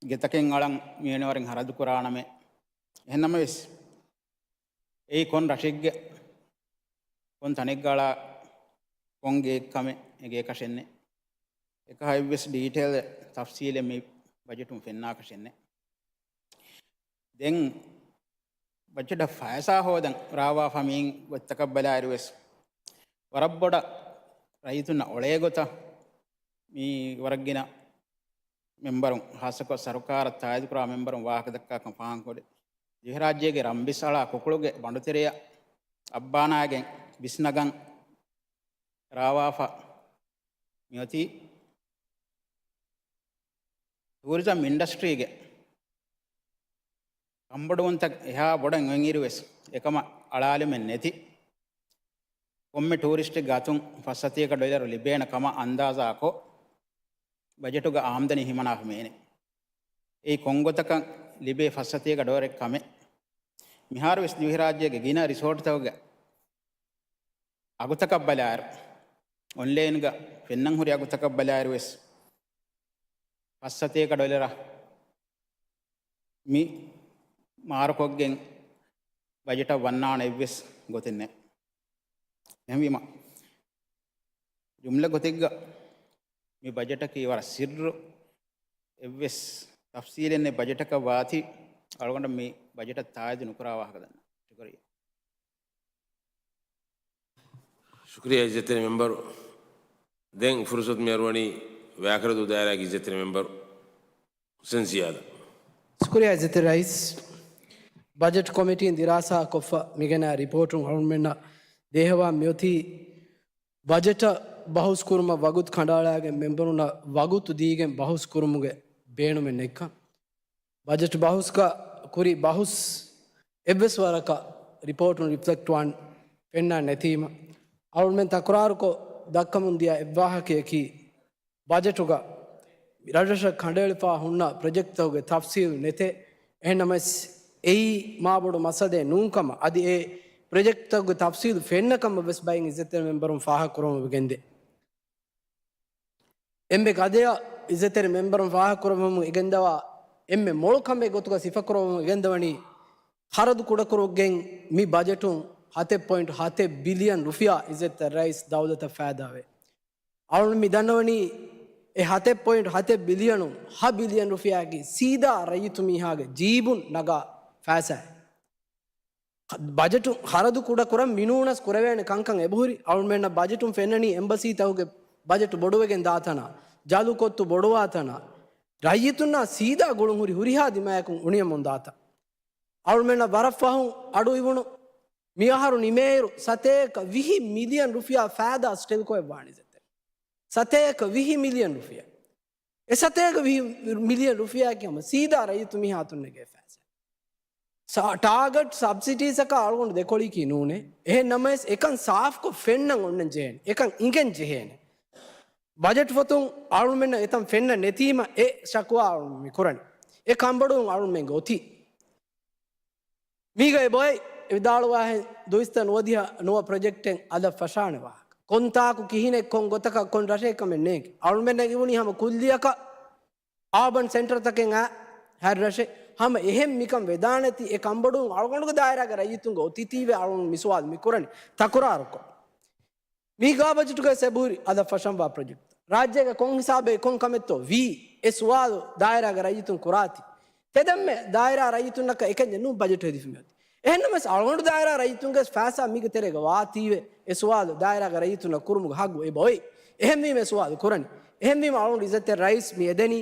ގެތަކެއް އަޅަން މިވެނި ވަރެއް ޚަރަދު ކުރާނަމޭ. އެހެންނަމަވެސް، އެއީ ކޮން ރަށެއްގެ ކޮން ތަނެއްގަ އަޅާ ކޮން ގެއެއް ކަމެއް އެނގޭކަށެއް ނެތް. އެކަހަ އެއްވެސް ޑީޓެއިލް ތަފްސީލެއް މި ބަޖެޓުން ފެންނާކަށެއް ނެތް. ދެން ބަޖެޓަށް ފައިސާ ހޯދަން ރާވާފަ މިއިން ގޮތްތަކަށް ބަލާއިރުވެސް، ވަރަށް ބޮޑަށް ރައްޔިތުންނަށް އޮޅޭ ގޮތަށް މި ވަރަށް ގިނަ މެމްބަރުން، ޚާއްޞަކޮށް ސަރުކާރަށް ތާއީދުކުރާ މެމްބަރުން ވާހަކަދައްކާކަން ފާހަގަކޮށް، ދިވެހިރާއްޖޭގެ ރަންބިސް އަޅާ ކުކުޅުގެ ބަނޑުތެރެއަށް އައްބާނާގެން ބިސްނަގަން ރާވާފަ މިއޮތީ ޓޫރިޒަމް އިންޑަސްޓްރީގެ ކަންބޮޑުވުންތައް އެހާ ބޮޑަށް އޮތްއިރުވެސް، އެކަމަށް އަޅާލުމެއް ނެތި. ކޮންމެ ޓޫރިސްޓެއްގެ އަތުން ފައްސަތޭކަ ޑޮލަރު ލިބޭނެ ކަމަށް އަންދާޒާކޮށް، ބަޖެޓުގަ އާމްދަނީ ހިމަނާފަ މޭނެ. އެއީ ކޮންގޮތަކަށް ލިބޭ ފައްސަތޭކަ ޑޮލަރެއް ކަމެއް. މިހާރުވެސް ދިވެހިރާއްޖޭގެ ގިނަ ރިސޯޓްތަކުގެ އަގުތަކަށް ބަލާއިރު، އޮންލައިންގަ ފެންނަން ހުރި އަގުތަކަށް ބަލާއިރުވެސް، ފައްސަތޭކަ ޑޮލަރަށް މި މާރުކޮށްގެން ބަޖެޓަށް ވަންނާނެ އެއްވެސް ގޮތެއް ނެތް. އެހެންވީމަ، ޖުމްލަ ގޮތެއްގަ މި ބަޖެޓަކީ ވަރަށް ސިއްރު، އެއްވެސް ތަފްސީލެއް ނެތް ބަޖެޓަކަށް ވާތީ، އަޅުގަނޑަށް މި ބަޖެޓަށް ތާއީދު ނުކުރާ ވާހަކަ ދަންނަ. ޝުކުރިއްޔާ. ޝުކުރިއްޔާ އިއްޒަތްތެރި މެމްބަރު. ދެން ފުރުސަތު މި އަރުވަނީ ވައިކަރަދޫ ދާއިރާގެ އިއްޒަތްތެރި މެމްބަރު ހުސެން ޒިޔާދަށް. ޝުކުރިއްޔާ އިއްޒަތްތެރި ރައީސް. ބަޖެޓް ކޮމިޓީން ދިރާސާ ކޮށްފަ މިގެނައި ރިޕޯޓުން އަޅުގަނޑުމެންނަށް ދޭހަވާ މިއޮތީ ބަޖެޓަށް ބަހުސް ކުރުމަށް ވަގުތު ކަނޑައަޅާގެން މެމްބަރުންނަށް ވަގުތު ދީގެން ބަހުސް ކުރުމުގެ ބޭނުމެއް ނެތްކަން. ބަޖެޓް ބަހުސްގަ ކުރި ބަހުސް އެއްވެސް ވަރަކަށް ރިޕޯޓުން ރިފްލެކްޓްވާން ފެންނާ ނެތީމަ، އަޅުގަނޑުމެން ތަކުރާރުކޮށް ދައްކަމުން ދިޔަ އެއްވާހަކަޔަކީ، ބަޖެޓުގަ ރަށްރަށަށް ކަނޑައެޅިފާ ހުންނަ ޕްރޮޖެކްޓްތަކުގެ ތަފްސީލު ނެތޭ. އެހެންނަމަވެސް، އެއީ މާބޮޑު މައްސަލައެއް ނޫންކަމަށް، އަދި އެ ޕްރޮޖެކްޓްތަކުގެ ތަފްސީލު ފެންނަ ކަމަށް ވެސް ބައެއް އިއްޒަތްތެރި މެމްބަރުން ފާހަގަކުރަމުން ވެގެންދޭ. އެންމެ ގަދަޔަށް އިއްޒަތްތެރި މެމްބަރުން ފާހަގަކުރަމުން އެގެންދަވާ އެންމެ މޮޅު ކަމެއް ގޮތުގަ ސިފަކުރަމުން އެގެންދަވަނީ، ޚަރަދު ކުޑަކުރުގެން މި ބަޖެޓުން ހަތެއް ޕޮއިންޓް ހަތެއް ބިލިއަން ރުފިޔާ އިއްޒަތްތެރި ރައީސް ދައުލަތަށް ފައިދާވޭ. އަޅުން މި ދަންނަވަނީ އެ ހަތެއް ޕޮއިންޓް ހަތެއް ބިލިއަނުން ހަ ބިލިއަން ރުފިޔާއަކީ ސީދާ ރައްޔިތު މީހާގެ ޖީބުން ނަގާ ފައިސާ. ބަޖެޓު ޚަރަދު ކުޑަކުރަން މިނޫނަސް ކުރެވޭނެ ކަންކަން އެބަހުރި. އަޅުމެންނަށް ބަޖެޓުން ފެންނަނީ އެމްބަސީތަކުގެ ބަޖެޓު ބޮޑުވެގެން ދާތަނާ، ޖަލުކޮއްތު ބޮޑުވާތަނާ، ރައްޔިތުންނާ ސީދާ ގުޅުން ހުރި ހުރިހާ ދިމާޔަކުން އުނިޔަމުން ދާތަން. އަޅުމެންނަށް ވަރަށް ފަހުން އަޑު އިވުނު މިއަހަރު ނިމޭއިރު ސަތޭކަ ވިހި މިލިއަން ރުފިޔާ ފައިދާ ސްޓެލްކޯއަށް ވާނީ އިއްޒަތްތެރި. ސަތޭކަ ވިހި މިލިއަން ރުފިޔާ. އެ ސަތޭކަ ވިހި މިލިއަން ރުފިޔާއަކީ ހަމަ ސީދާ ރައްޔިތު މީހާތުން ނެގޭ ފައިސާ. ސާ-، ޓާގެޓް ސަބްސިޑީސްއަކާ އަޅުގަނޑު ދެކޮޅީކީ ނޫނޭ. އެހެން ނަމަވެސް އެކަން ސާފްކޮށް ފެންނަން އޮންނަން ޖެހޭނެ. އެކަން އިނގެން ޖެހޭނެ. ބަޖެޓް ފޮތުން އަޅުމެންނަށް އެތަން ފެންނަން ނެތީމަ އެ ޝަކުވާ އަޅުމެން މި ކުރަނީ. އެ ކަންބޮޑުވުން އަޅުމެންގެ އޮތީ. މީގައި ބޮއެ ވިދާޅުވާހެން ދުއިސައްތަ ނުވަދިހަ ނުވަ ޕްރޮޖެކްޓެއް އަލަށް ފަށާނެ ވާހަކަ. ކޮންތާކު ކިހިނެއް ކޮން ގޮތަކަށް ކޮން ރަށެއް ކަމެއް ނޭނގެ. އަޅުމެންނަށް އިވުނީ ހަމަ ކުއްލިއަކަށް އާބަން ސެންޓަރތަކެއް އާ ހައިރު ރަށެއް. ހަމަ އެހެން މިކަން ވެދާނެތީ އެ ކަންބޮޑުވުން އަޅުގަނޑުގެ ދާއިރާގެ ރައްޔިތުންގެ އޮތީތީވެ އަޅުގަނޑު މި ސުވާލު މި ކުރަނީ ތަކުރާރުކޮށް. މީގާ ބަޖެޓުގައި އެބަހުރި އަލަށް ފަށަންވާ ޕްރޮޖެކްޓް. ރާއްޖޭގަ ކޮން ހިސާބެއް ކޮން ކަމެއްތޯ ވީ؟ އެ ސުވާލު ދާއިރާގެ ރައްޔިތުން ކުރާތީ. ތެދެންމެ ދާއިރާ ރައްޔިތުންނަކަށް އެކަންޏެއް ނޫން ބަޖެޓު ހެދިފަ މިއޮތީ. އެހެންނަމަވެސް އަޅުގަނޑު ދާއިރާ ރައްޔިތުންގެ ފައިސާ މީގެ ތެރޭގަ ވާތީވެ އެ ސުވާލު ދާއިރާގެ ރައްޔިތުންނަށް ކުރުމުގެ ހައްގު އެބައޮތް. އެހެންވީމަ އެ ސުވާލު ކުރަނީ. އެހެންވީމަ އަޅުގަނޑު އިއްޒަތްތެރި ރައީސް މި އެދެނީ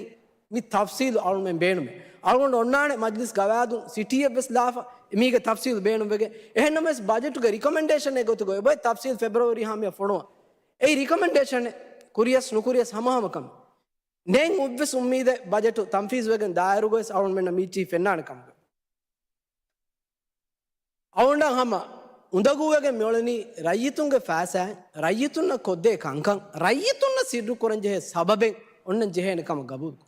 މި ތަފްސީލު އަޅުމެން ބޭނުމޭ. އަޅުގަނޑު އޮންނާނެ މަޖްލިސް ގަވާއިދުން ސިޓީއެއްވެސް ލާފަ މީގެ ތަފްސީލު ބޭނުންވެގެން. އެހެންނަމަވެސް ބަޖެޓުގެ ރިކޮމެންޑޭޝަނެއް ގޮތުގައި އޮތް ތަފްސީލު ފެބްރުއަރީ ހަމަޔަށް ފޮނުވަން. އެއީ ރިކޮމެންޑޭޝަނެއް ކުރިޔަސް ނުކުރިޔަސް ހަމަހަމަ ކަމެއް. ނެތް އެއްވެސް އުއްމީދެއް ބަޖެޓު ތަންފީޒުވެގެން ދާއިރުގައި އަޅުގަނޑުމެންނަށް މީއްޗީ ފެންނާނެ ކަމުގަ. އަޅުގަނޑަށް ހަމަ އުނދަގޫވެގެން މިއުޅެނީ ރައްޔިތުންގެ ފައިސާއިން ރައްޔިތުންނަށް ކޮށްދޭ ކަންކަން ރައްޔިތުންނަށް ސިއްރު ކުރަންޖެހޭ ސަބަބެއް އޮންނަން ޖެހޭނެ ކަމަށް ގަބޫލުކުރުން.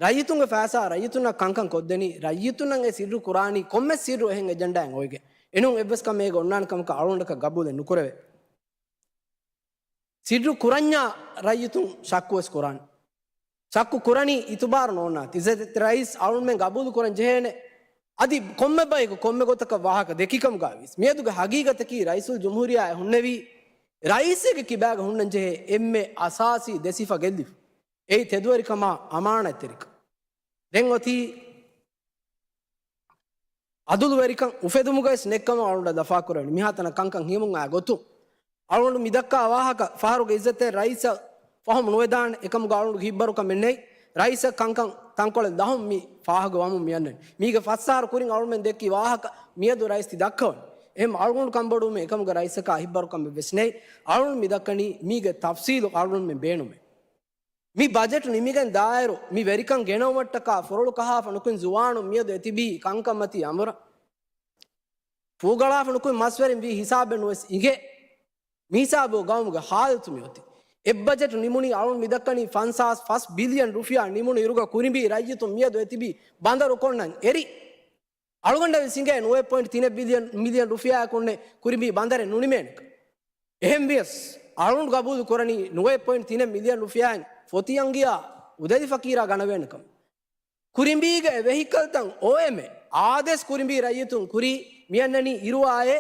ރައްޔިތުންގެ ފައިސާ ރައްޔިތުންނަށް ކަންކަން ކޮށްދެނީ ރައްޔިތުންނަށް އެ ސިއްރު ކުރާނީ ކޮންމެސް ސިއްރު އެހެން އެޖެންޑާއެއް އޮވެގެން. އެނޫން އެއްވެސް ކަމެއް އޭގަ އޮންނާނެ ކަމަކަށް އަޅުގަނޑަކަށް ގަބޫލެއް ނުކުރެވޭ. ސިއްރު ކުރަންޏާ ރައްޔިތުން ޝައްކުވެސް ކުރާނެ. ޝައްކު ކުރަނީ އިތުބާރު ނޯންނާތީ. އިއްޒަތްތެރި ރައީސް އަޅުމެން ގަބޫލު ކުރަން ޖެހޭނެ. އަދި ކޮންމެ ބަޔަކު ކޮންމެ ގޮތަކަށް ވާހަކަ ދެއްކި ކަމުގައި ވިޔަސް މިއަދުގެ ހަގީގަތަކީ ރައީސުލް ޖުމްހޫރިއްޔާއެއް ހުންނެވީ ރައީސެއްގެ ކިބާގަ ހުންނަން ޖެހޭ އެންމެ އަސާސީ ދެ ސިފަ ގެއްލިފަ. އެއީ ތެދުވެރިކަމާ އަމާނާތްތެރިކަން. ދެން އޮތީ އަދުލުވެރިކަން އުފެދުމުގައި ސްނެކްކަމަށް އަޅުގަނޑަށް ލަފާކުރެވެނީ. މިހާތަނަށް ކަންކަން ހިމުން އާ ގޮތުން. އަޅުގަނޑު މިދައްކާ ވާހަކަ ފަހަރުގެ އިއްޒަތްތެރި ރައީސަށް ފަހުމު ނުވެދާނެ. އެކަމުގަ އަޅުގަނޑު ހިތްބަރުކަމެއް ނެތް. ރައީސަށް ކަންކަން ތަންކޮޅެއް ލަހުން މި ފާހަގަ ވަމުން މި އަންނަނީ. މީގެ ފަސް އަހަރު ކުރިން އަޅުމެން ދެއްކި ވާހަކަ މިއަދު ރައީސް ތި ދައްކަވަނީ. އެހެން އަޅުގަނޑު ކަންބޮޑުވުމެއް އެކަމުގަ ރައީސަކާ ހިތްބަރުކަމެއް ވެސް ނެތް. އަޅުގަނޑު މި ދައްކަނީ މީގެ ތަފްސީލު އަޅުގަނޑުމެން ބޭނުމޭ. މި ބަޖެޓު ނިމިގެން ދާއިރު މި ވެރިކަން ގެނައުމަށްޓަކާ ފުރޮޅު ކަހާފަ ނުކުތް ޒުވާނުން މިއަދު އެތިބީ ކަންކަންމަތީ އަނބުރަށް. ފޫގަޅާފަ ނުކުތް މަސްވެރިން ވީ ހިސާބެއް ނުވެސް އިނގޭ. މިހިސާބު ގައުމުގެ ހާލަތު މިއޮތީ. އެއްބަޖެޓު ނިމުނީ އަޅުން މިދައްކަނީ ފަންސާސް ފަސް ބިލިއަން ރުފިޔާ ނިމުނު އިރުގަ ކުރިނބީ ރައްޔިތުން މިއަދު އެތިބީ ބަނދަރު ކޮންނަން އެރި. އަޅުގަނޑަށް ވެސް އިނގޭ ނުވައެއް ޕޮއިންޓް ތިނެއް ބިލިއަން، މިލިއަން ރުފިޔާއަކުންނެ ކުރިނބީ ބަނދަރެއް ނުނިމޭނެކަން. އެހެންވިޔަސް، އަޅުން ގަބޫލު ކުރަނީ ނުވައެއް ޕޮއިންޓް ތިނެއް މިލިއަން ރުފިޔާއިން ފޮތި އަނގިޔާ އުދަލި ފަކީރާ ގަނެވޭނެކަން. ކުރިނބީގެ ވެހިކަލްތައް އޯއެމްއޭ އާދޭސް ކުރިނބީ ރައްޔިތުން ކުރީ މިއަންނަނީ އިރުވާއޭ،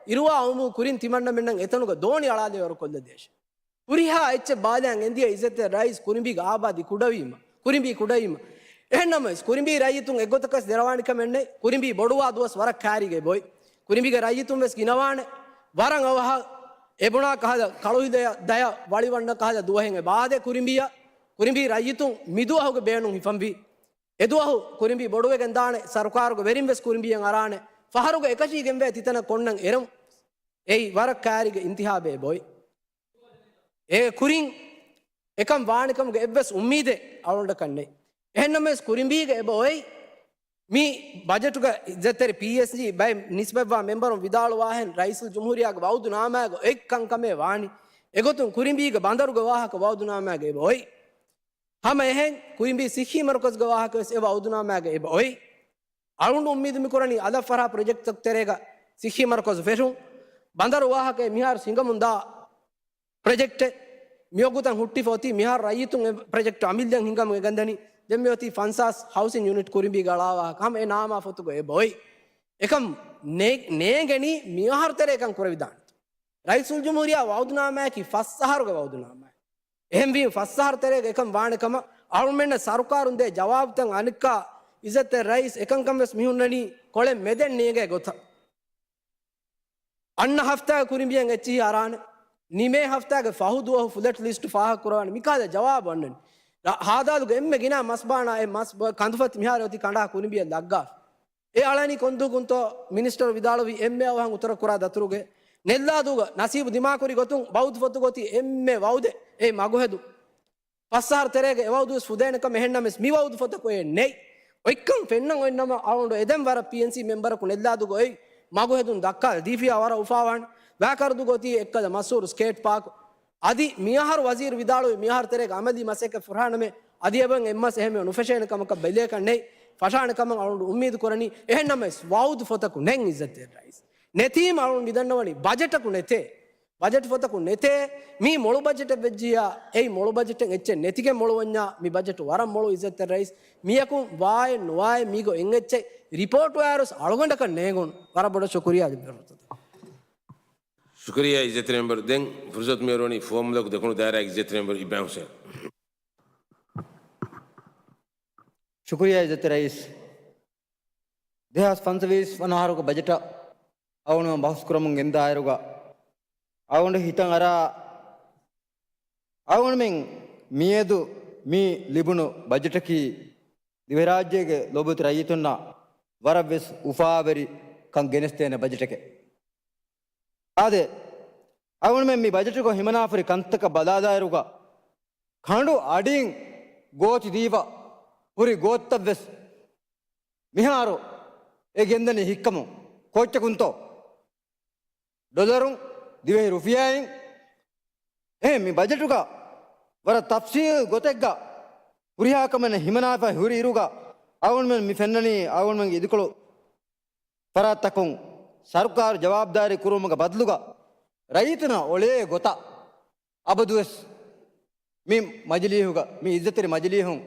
އިރުވާ އުމު ކުރިން ތިމަންނަމެންނަށް އެތަނުގަ ދޯނި އަޅާލެވޭވަރު ކޮށްލަދޭށޭ. ހުރިހާ އެއްޗެއް ބާލާން އެނދިޔަ އިއްޒަތްތެރި ރައީސް ކުރިނބީގެ އާބާދީ ކުޑަވީމަ، ކުރިނބީ ކުޑަވީމަ. އެހެންނަމަވެސް، ކުރިނބީ ރައްޔިތުން އެއްގޮތަކަސް ދެރަވާނެ ކަމެއް ނެތް. ކުރިނބީ ބޮޑުވާ ދުވަސް ވަރަށް ކައިރީގަ އެބައޮތް. ކުރިނބީގެ ރައްޔިތުން ވެސް ގިނަވާނެ. ވަރަށް އަވަހަށް އެބުނާ ކަހަލަ، ކަޅު ހިލަޔަށް ދަޔަށް ވަޅި ވަންނަ ކަހަލަ ދުވަހެއް އެބައާދޭ ކުރިނބީއަށް. ކުރިނބީ ރައްޔިތުން މިދުވަހުގެ ބޭނުން ހިފަންވީ. އެދުވަހު ކުރިނބީ ބޮޑުވެގެން ދާނެ، ސަރުކާރުގެ ވެރިން ވެސް ކުރިނބީއަށް އަރާނެ. ފަހަރުގަ އެކަށީގެންވޭ ތިތަނަށް ކޮންނަން އެރުން. އެއީ ވަރަށް ކައިރީގެ އިންތިހާބެއް އެބައޮތް. އޭގެ ކުރިން އެކަން ވާނެކަމުގެ އެއްވެސް އުއްމީދެއް އަޅުގަނޑަކަށް ނެތް. އެހެންނަމަވެސް، ކުރިނބީގަ އެބައޮތް މި ބަޖެޓުގަ އިއްޒަތްތެރި ޕީއެސްޖީ ބައެއް ނިސްބަތްވާ މެމްބަރުން ވިދާޅުވާހެން ރައީސުލްޖުމްހޫރިއްޔާގެ ވައުދުނާމާގަ އޮތް ކަންކަމޭ ވާނީ. އެގޮތުން ކުރިނބީގެ ބަނދަރުގެ ވާހަކަ ވައުދުނާމާގަ އެބައޮތް. ހަމަ އެހެން ކުރިނބީ ސިއްހީ މަރުކަޒުގެ ވާހަކަވެސް އެ ވައުދުނާމާގަ އެބައޮތް. އަޅުގަނޑު އުއްމީދު މިކުރަނީ އަލަށް ފަށާ ޕްރޮޖެކްޓްތައް ތެރޭގަ ސިއްހީ މަރުކަޒު ފެށުން. ބަނދަރު ވާހަކައެއް މިހާރު ހިނގަމުންދާ ޕްރޮޖެކްޓެއް. މިވަގުތަށް ހުއްޓިފަ އޮތީ މިހާރު ރައްޔިތުން އެ ޕްރޮޖެކްޓް އަމިއްލައަށް ހިނގަމުން އެގަންދަނީ. ދެން މިއޮތީ ފަންސާސް ހައުސިން ޔުނިޓް ކުރިނބީގަ އަޅާ ވާހަކަ. ހަމަ އެ ނާމާ ފޮތުގަ އެބައޮތް. އެކަމް ނޭ-، ނޭނގެނީ މިއަހަރު ތެރޭ ކަން ކުރެވިދާނެތޯ. ރައީސުލްޖުމްހޫރިއްޔާ ވައުދުނާމާއަކީ ފަސް އަހަރުގެ ވައުދުނާމާއެއް. އެހެންވީމަ ފަސް އަހަރު ތެރޭގަ އެކަން ވާނެ ކަމަށް އަޅުމެންނަށް ސަރުކާރުން ދޭ ޖަވާބުތައް އަނެއްކާ އިއްޒަތްތެރި ރައީސް އެކަންކަން ވެސް މި ހުންނަނީ ކޮޅެއް މެދެއް ނޭނގޭ ގޮތަށް. އަންނަ ހަފްތާގެ ކުރިނބިޔަން އެއްޗިހި އަރާނެ. ނިމޭ ހަފްތާގެ ފަހު ދުވަހު ފުލެޓް ލިސްޓް ފާހަގަ ކުރާނެ. މިކަހަލަ ޖަވާބު އަންނަނީ. ރ-، ހާދާލުގެ އެންމެ ގިނަ މަސްބާނާ އެ މަސް ބަ-، ކަނދުފަތި މިހާރު އޮތީ ކަނޑާ ކުރިނބިޔަށް ލައްގާފަ. އެ އަޅަނީ ކޮންދުވަހަކުންތޯ މިނިސްޓަރު ވިދާޅުވި އެންމެ އަވަހަށް އުތުރަށް ކުރާ ދަތުރުގެ ނެއްލާދޫގަ ނަސީބު ދިމާކުރި ގޮތުން ވައުދު ފޮތުގަ އޮތީ އެންމެ ވައުދެއް އެ މަގުހެދުން. ފަސް އަހަރު ތެރޭގަ އެ ވައުދުވެސް ފުދޭނެ ކަމަށް އެހެންނަމަވެސް މި ވައުދު ފޮތަކު އެއެއް ނެތް. އޮތްކަން ފެންނަން އޮތްނަމަ އަޅުގަނޑު އެދެން ވަރަށް ޕީއެންސީ މެމްބަރަކު ނެއްލާދޫގަ އޮތް މަގުހެދުން ދައްކާލަ ދީފިޔާ ވަރަށް އުފާވާނެ. ވާކަރުދޫގަ އޮތީ އެއްކަލަ މަސްހޫރު ސްކޭޓް ޕާކު. އަދި މިއަހަރު ވަޒީރު ވިދާޅުވި މިއަހަރު ތެރޭގަ އަމަލީ މަސައްކަތް ފުރާނަމޭ އަދި އެބަ އެއްމަސް އެހެންވެ ނުފެށޭނެ ކަމަކަށް ބެލޭކަށް ނެތް. ފަށާނެ ކަމަށް އަޅުގަނޑު އުއްމީދު ކުރަނީ. އެހެންނަމަވެސް ވައުދު ފޮތަކު ނެތް އިއްޒަތްތެރި ރައީސް. ނެތީމަ އަޅުގަނޑު މިދަންނަވަނީ ބަޖެޓަކު ނެތޭ. ބަޖެޓް ފޮތަކު ނެތޭ. މީ މޮޅު ބަޖެޓެއް ވެއްޖިއްޔާ، އެއީ މޮޅު ބަޖެޓެއް އެއްޗެއް ނެތިގެން މޮޅުވަންޏާ، މި ބަޖެޓު ވަރަށް މޮޅު އިއްޒަތްތެރި ރައީސް. މިޔަކުން ވާއެއް ނުވާއެއް މީގޮ އެއްޗެއް ރިޕޯޓް ވާއިރުވެސް އަޅުގަނޑަކަށް ނޭނގުނު. ވަރަށް ބޮޑަށް ޝުކުރިއްޔާ ލިބޭ ފުރުސަތަށް. ޝުކުރިއްޔާ އިއްޒަތްތެރި މެމްބަރު. ދެން ފުރުސަތު މިއޮރުވަނީ ފުވައްމުލަކު ދެކުނު ދާއިރާގެ އިއްޒަތްތެރި މެމްބަރު އިބްރާހިމް ހުސެން. ޝުކުރިއްޔާ އިއްޒަތްތެރި ރައީސް. ދެހާސް ފަންސަވީސް ވަނަ އަހަރުގެ ބަޖެޓަށް އަޅުގަނޑުމެން ބަހުސް ކުރަމުން ގެންދާއިރުގަ، އަޅުގަނޑު ހިތަށް އަރާ، އަޅުގަނޑުމެން މިއަދު މި ލިބުނު ބަޖެޓަކީ ދިވެހިރާއްޖޭގެ ލޯބިވެތި ރައްޔިތުންނަށް ވަރަށްވެސް އުފާވެރި ކަން ގެނެސްދޭނެ ބަޖެޓެކެވެ. އާދެ، އަޅުގަނޑުމެން މި ބަޖެޓުގަ ހިމަނާފަ ހުރި ކަންތަކަށް ބަލާލާއިރުގަ، ކަނޑު އަޑިން ގޯތި ދީފަ ހުރި ގޯތިތައްވެސް މިހާރު އެ ގެންދަނީ ހިއްކަމުން. ކޯއްޗަކުންތޯ؟ ޑޮލަރުން، ދިވެހި ރުފިޔާއިން. އެހެން މި ބަޖެޓުގަ ވަރަށް ތަފްސީލް ގޮތެއްގަ ހުރިހާ ކަމެއް ހިމަނާފަ ހުރި އިރުގަ، އަޅުގަނޑުމެން މި ފެންނަނީ އަޅުގަނޑުމެންގެ އިދިކޮޅު ފަރާތްތަކުން ސަރުކާރު ޖަވާބުދާރީ ކުރުމުގެ ބަދަލުގަ ރައްޔިތުންނަށް އޮޅޭ ގޮތަށް އަބަދުވެސް މި މަޖިލީހުގަ، މި އިއްޒަތްތެރި މަޖިލީހުން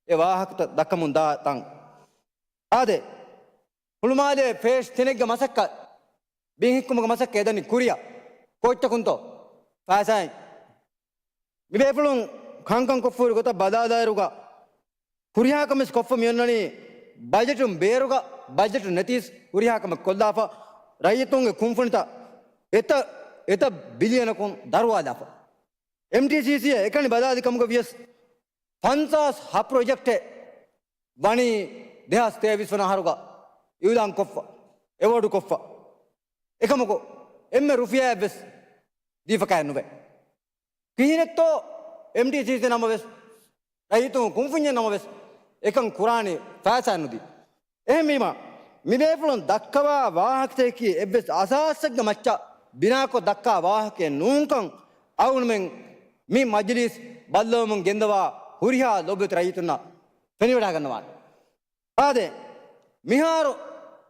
އެ ވާހަކަތައް ދައްކަމުން ދާ ތަން. އާދެ، ހުޅުމާލޭ ފޭސް ތިނެއްގެ މަސައްކަތް، ބިން ހިއްކުމުގެ މަސައްކަތް އެދަނީ ކުރިއަށް. ކޯއްޗަކުންތޯ؟ ފައިސާއިން. މި ބޭފުޅުން ކަންކަން ކޮށްފަ ހުރި ގޮތަށް ބަލާލާއިރުގަ، ހުރިހާ ކަމެއް ކޮށްފަ މިއޮންނަނީ ބަޖެޓުން ބޭރުގަ، ބަޖެޓު ނެތީސް ހުރިހާ ކަމެއް ކޮށްލާފަ، ރައްޔިތުންގެ ކުންފުނިތައް އެތައް، އެތައް ބިލިއަނަކުން ދަރުވާލާފަ. އެމްޓީސީސީއަށް އެކަނި ބަލާލި ކަމުގަ ވިޔަސް ފަންސާސް ހަ ޕްރޮޖެކްޓެއް ވަނީ ދެހާސް ތޭވީސް ވަނަ އަހަރުގަ އިއުލާން ކޮށްފަ، އެވޯޑު ކޮށްފަ. އެކަމަކު އެންމެ ރުފިޔާއެއްވެސް ދީފަކާއެއް ނުވޭ. ކިހިނެއްތޯ އެމްޓީސީސީ ނަމަވެސް، ރައްޔިތުން ކުންފުންޏެއް ނަމަވެސް، އެކަން ކުރާނީ ފައިސާ ނުދީ. އެހެންވީމަ، މި ބޭފުޅުން ދައްކަވާ ވާހަކަތަކަކީ އެއްވެސް އަސާސެއްގެ މައްޗަށް ބިނާކޮށް ދައްކާ ވާހަކައެއް ނޫންކަން އަޅުގަނޑުމެން މި މަޖިލީސް ބައްލަވަމުން ގެންދަވާ ހުރިހާ ލޯބިވެތި ރައްޔިތުންނަށް ފެނިވަޑައިގަންނަވާނެ. އާދެ، މިހާރު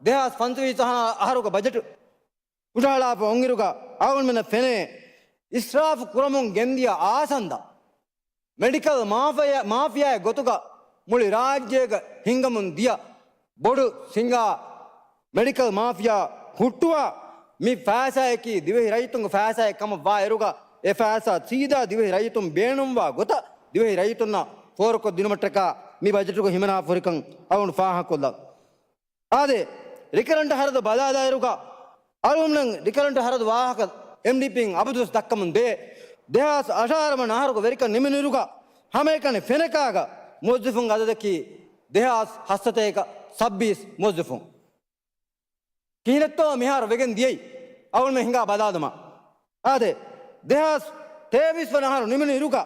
ދެހާސް ފަންސަވީސް އަހަރުގެ ބަޖެޓު ހުށަހަޅާފަ އޮންއިރުގަ އަޅުގަނޑުމެންނަށް ފެނޭ، އިސްރާފު ކުރަމުން ގެންދިޔަ އާސަންދަ މެޑިކަލް މާފިޔާ، މާފިޔާއެއް ގޮތުގަ މުޅި ރާއްޖޭގަ ހިންގަމުން ދިޔަ ބޮޑު ސިނގާ މެޑިކަލް މާފިޔާ ހުއްޓުވާ މި ފައިސާއަކީ ދިވެހި ރައްޔިތުންގެ ފައިސާއެއް ކަމަށް ވާ އިރުގަ، އެ ފައިސާ ސީދާ ދިވެހި ރައްޔިތުން ބޭނުންވާ ގޮތަށް ދިވެހި ރައްޔިތުންނަށް ފޯރުކޮށްދިނުމަށްޓަކާ މި ބަޖެޓުގަ ހިމަނާފަ ހުރިކަން އަޅުގަނޑު ފާހަގަކޮށްލަން. އާދެ، ރިކަރަންޓް ހަރަދު ބަލާލާއިރުގަ، އަޅުގަނޑުމެން ރިކަރަންޓް ހަރަދު ވާހަކަ އެމްޑީޕީން އަބަދުވެސް ދައްކަމުން ދޭ. ދެހާސް އަށާރަ ވަނަ އަހަރުގެ ވެރިކަން ނިމިނުއިރުގަ، ހަމައެކަނި ފެނަކާގަ މުވައްޒަފުންގެ އަދަދަކީ ދެހާސް ހަސަތޭކަ ސައްބީސް މުވައްޒަފުން. ކިހިނެއްތޯ މިހާރު ވެގެން ދިޔައީ؟ އަޅުގަނޑުމެން ހިނގާ ބަލާލަމާ. އާދެ، ދެހާސް ތޭވީސް ވަނަ އަހަރު ނިމުނު އިރުގަ،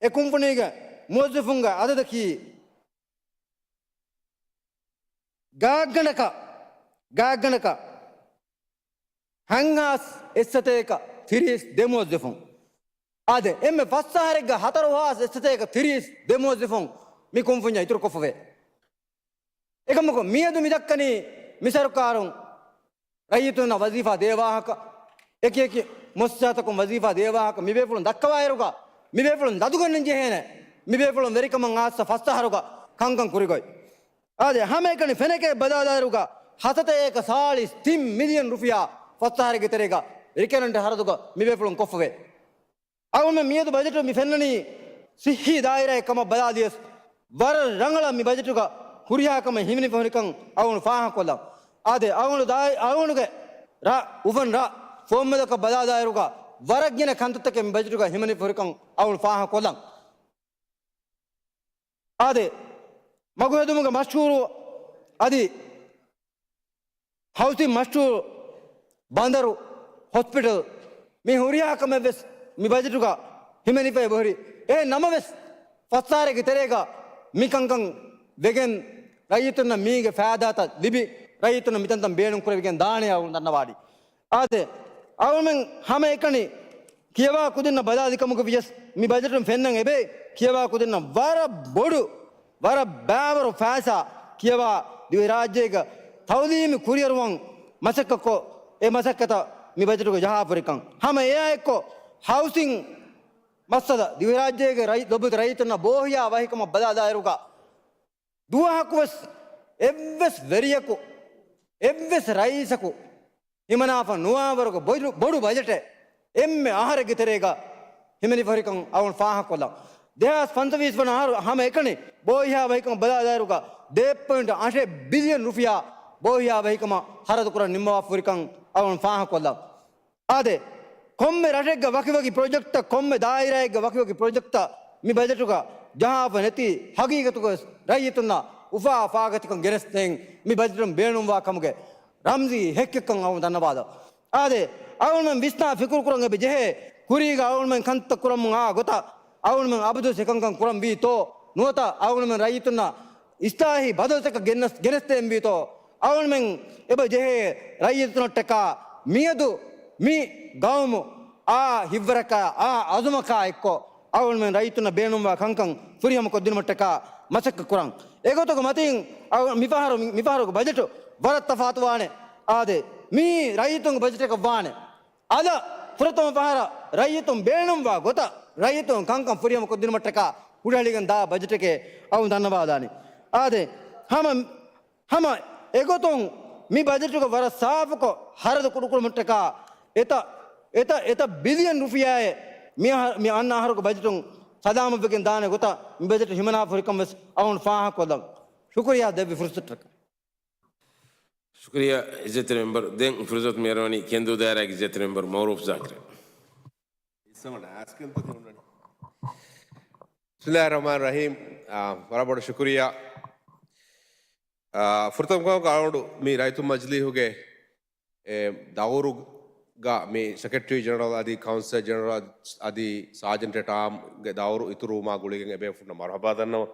އެ ކުންފުނީގެ މުވައްޒަފުންގެ އަދަދަކީ ގާތްގަނޑަކަށް، ގާތްގަނޑަކަށް ހަތްހާސް އެއްސަތޭކަ ތިރީސް ދެ މުވައްޒަފުން. އާދެ، އެންމެ ފަސް އަހަރެއްގަ ހަތަރުހާސް އެއްސަތޭކަ ތިރީސް ދެ މުވައްޒަފުން މި ކުންފުންޏަށް އިތުރުކޮށްފަވޭ. އެކަމަކު މިއަދު މި ދައްކަނީ މި ސަރުކާރުން ރައްޔިތުންނަށް ވަޒީފާ ދޭ ވާހަކަ، އެކި އެކި މުއައްސަސާތަކުން ވަޒީފާ ދޭ ވާހަކަ، މި ބޭފުޅުން ދައްކަވާއިރުގަ، މި ބޭފުޅުން ލަދުގަންނަން ޖެހޭނެ، މި ބޭފުޅުން ވެރިކަމަށް އާސްސަ ފަސް އަހަރުގަ ކަންކަން ކުރިގޮތް. އާދެ، ހަމައެކަނި ފެނަކައެއް ބަލާލާއިރުގަ، ހަތަރު އެކަ ސާޅީސް ތިން މިލިއަން ރުފިޔާ ފަސް އަހަރެއްގެ ތެރޭގަ ރިކެރަންޓް ހަރަދުގަ މި ބޭފުޅުން ކޮށްފަވޭ. އަޅުގަނޑުމެން މިއަދު ބަޖެޓު މި ފެންނަނީ ސިއްހީ ދާއިރާއެއް ކަމަށް ބަލާލިޔަސް، ވަރަށް ރަނގަޅަށް މި ބަޖެޓުގަ ހުރިހާ ކަމެއް ހިމެނިފަ ހުރިކަން އަޅުގަނޑު ފާހަގަކޮށްލަން. އާދެ، އަޅުގަނޑު ދާއި-، އަޅުގަނޑުގެ ރަށް، އުފަން ރަށް، ފޯއްމެލަކަށް ބަލާލާއިރުގަ ވަރަށް ގިނަ ކަންތައްތަކެއް މި ބަޖެޓުގަ ހިމެނިފަ ހުރިކަން އަޅުގަނޑު ފާހަގަކޮށްލަން. އާދެ، މަގުހެދުމުގެ މަޝްހޫރު އަދި ހައުސިން މަޝްހޫރު، ބަނދަރު، ހޮސްޕިޓަލް، މި ހުރިހާ ކަމެއް ވެސް މި ބަޖެޓުގަ ހިމެނިފައި އެބަހުރި. އެހެން ނަމަވެސް، ފަސް އަހަރެއްގެ ތެރޭގަ މި ކަންކަން ވެގެން ރައްޔިތުންނަށް މީގެ ފައިދާތައް ލިބި، ރައްޔިތުންނަށް މިތަންތަން ބޭނުން ކުރެވިގެން ދާނެ އަޅުގަނޑު ދަންނަވާނީ. އާދެ، އަޅުމެން ހަމައެކަނި ކިޔަވާ ކުދިންނަށް ބަލާލި ކަމުގަ ވިޔަސް މި ބަޖެޓުން ފެންނަން އެބައި ކިޔަވާ ކުދިންނަށް ވަރަށް ބޮޑު، ވަރަށް ބާވަރު ފައިސާ ކިޔަވާ ދިވެހިރާއްޖޭގެ ތައުލީމީ ކުރިއެރުވަން މަސައްކަތްކޮށް، އެ މަސައްކަތަށް މި ބަޖެޓުގަ ޖަހާފަ ހުރިކަން. ހަމަ އެއާއެއްކޮށް ހައުސިން މައްސަލަ ދިވެހިރާއްޖޭގެ ރައްޔި-، ލޮބުވެތި ރައްޔިތުންނަށް ބޯހިޔާ ވަހިކަމަށް ބަލާލާއިރުގަ ދުވަހަކުވެސް އެއްވެސް ވެރިޔަކު، އެއްވެސް ރައީސަކު ހިމަނާފަ ނުވާވަރުގެ ބޮޑު، ބޮޑު ބަޖެޓެއް އެންމެ އަހަރެއްގެ ތެރޭގަ ހިމެނިފަ ހުރިކަން އަޅުގަނޑު ފާހަގަކޮށްލަން. ދެހާސް ފަންސަވީސް ވަނަ އަހަރު ހަމަ އެކަނި ބޯހިޔާ ވަހިކަމަށް ބަލާލާއިރުގަ ދެ ޕޮއިންޓް އަށެއް ބިލިއަން ރުފިޔާ ބޯހިޔާ ވަހިކަމަށް ހަރަދު ކުރަން ނިންމަވާފަ ހުރިކަން އަޅުގަނޑު ފާހަގަކޮށްލަން. އާދެ، ކޮންމެ ރަށެއްގެ ވަކިވަކި ޕްރޮޖެކްޓްތައް، ކޮންމެ ދާއިރާއެއްގެ ވަކިވަކި ޕްރޮޖެކްޓްތައް މި ބަޖެޓުގަ ޖަހާފަ ނެތި ހަގީގަތުގަ ވެސް ރައްޔިތުންނަށް އުފާ ފާގަތިކަން ގެނެސްދޭން މި ބަޖެޓުން ބޭނުންވާ ކަމުގެ ރަމްޒީ ހެއްކެއްކަން އަޅުގަނޑު ދަންނަވާލަން. އާދެ، އަޅުގަނޑުމެން ވިސްނާ ފިކުރު ކުރަން އެބަ ޖެހޭ، ކުރީގަ އަޅުގަނޑުމެން ކަންތައް ކުރަމުން އާ ގޮތަށް އަޅުގަނޑުމެން އަބަދުވެސް އެކަންކަން ކުރަންވީތޯ ނުވަތަ އަޅުގަނޑުމެން ރައްޔިތުންނަށް އިސްލާހީ ބަދަލުތަކަށް ގެންނަސް-، ގެނެސްދޭންވީތޯ؟ އަޅުގަނޑުމެން އެބަ ޖެހޭ ރައްޔިތުންނަށްޓަކާ މިއަދު މި ގައުމު އާ ހިތްވަރަކާ، އާ އަޒުމަކާ އެއްކޮށް، އަޅުގަނޑުމެން ރައްޔިތުންނަށް ބޭނުންވާ ކަންކަން ފުރިހަމަ ކޮށްދިނުމަށްޓަކާ މަސައްކަތް ކުރަން. އެގޮތުގެ މަތިން އަޅު-، މިފަހަރު، މި-، މިފަހަރުގެ ބަޖެޓު ވަރަށް ތަފާތުވާނެ. އާދެ، މީ ރައްޔިތުންގެ ބަޖެޓަކަށް ވާނެ. އަލަށް ފުރަތަމަ ފަހަރަށް ރައްޔިތުން ބޭނުންވާ ގޮތަށް ރައްޔިތުން ކަންކަން ފުރިހަމަ ކޮށްދިނުމަށްޓަކާ ހުށަހެޅިގެން ދާ ބަޖެޓެކޭ އަޅުގަނޑު ދަންނަވާލާނީ. އާދެ، ހަމަ، ހަމަ އެގޮތުން މި ބަޖެޓުގަ ވަރަށް ސާފުކޮށް ހަރަދު ކުޑަކުރުމަށްޓަކާ އެތައް، އެތައް، އެތައް ބިލިއަން ރުފިޔާއެއް މި އަހަ-، މި އަންނަ އަހަރުގެ ބަޖެޓުން ސަލާމަތްވެގެން ދާނެ ގޮތަށް މި ބަޖެޓު ހިމަނާފަ ހުރިކަން ވެސް އަޅުގަނޑު ފާހަގަކޮށްލަން. ޝުކުރިއްޔާ ދެއްވި ފުރުސަތަކަށް. ޝުކުރިއްޔާ އިއްޒަތްތެރި މެމްބަރު. ދެން ފުރުސަތު މިއަރުވަނީ ކެންދޫ ދާއިރާގެ އިއްޒަތްތެރި މެމްބަރު މައުރޫފް ޒާކިރަށް. އިސްލާމް އާސްކިން ތަކެއް ހުންނަނީ. ބިސްމިއްލާހި ރަޙްމާނި ރަޙީމް. އާ، ވަރަށް ބޮޑަށް ޝުކުރިއްޔާ. އާ، ފުރަތަމަ ކަމަކަށް އަޅުގަނޑު މި ރައްޔިތުން މަޖިލީހުގެ އެ ދައުރުގަ މި ސެކްރެޓަރީ ޖެނެރަލް އަދި ކައުންސަލް ޖެނެރަލް އަދި ސާޖަންޓް އެޓް އާމްގެ ދައުރު އިތުރުވުމާ ގުޅިގެން އެބޭފުޅުންނަށް މަރުޙަބާ ދަންނަވަން.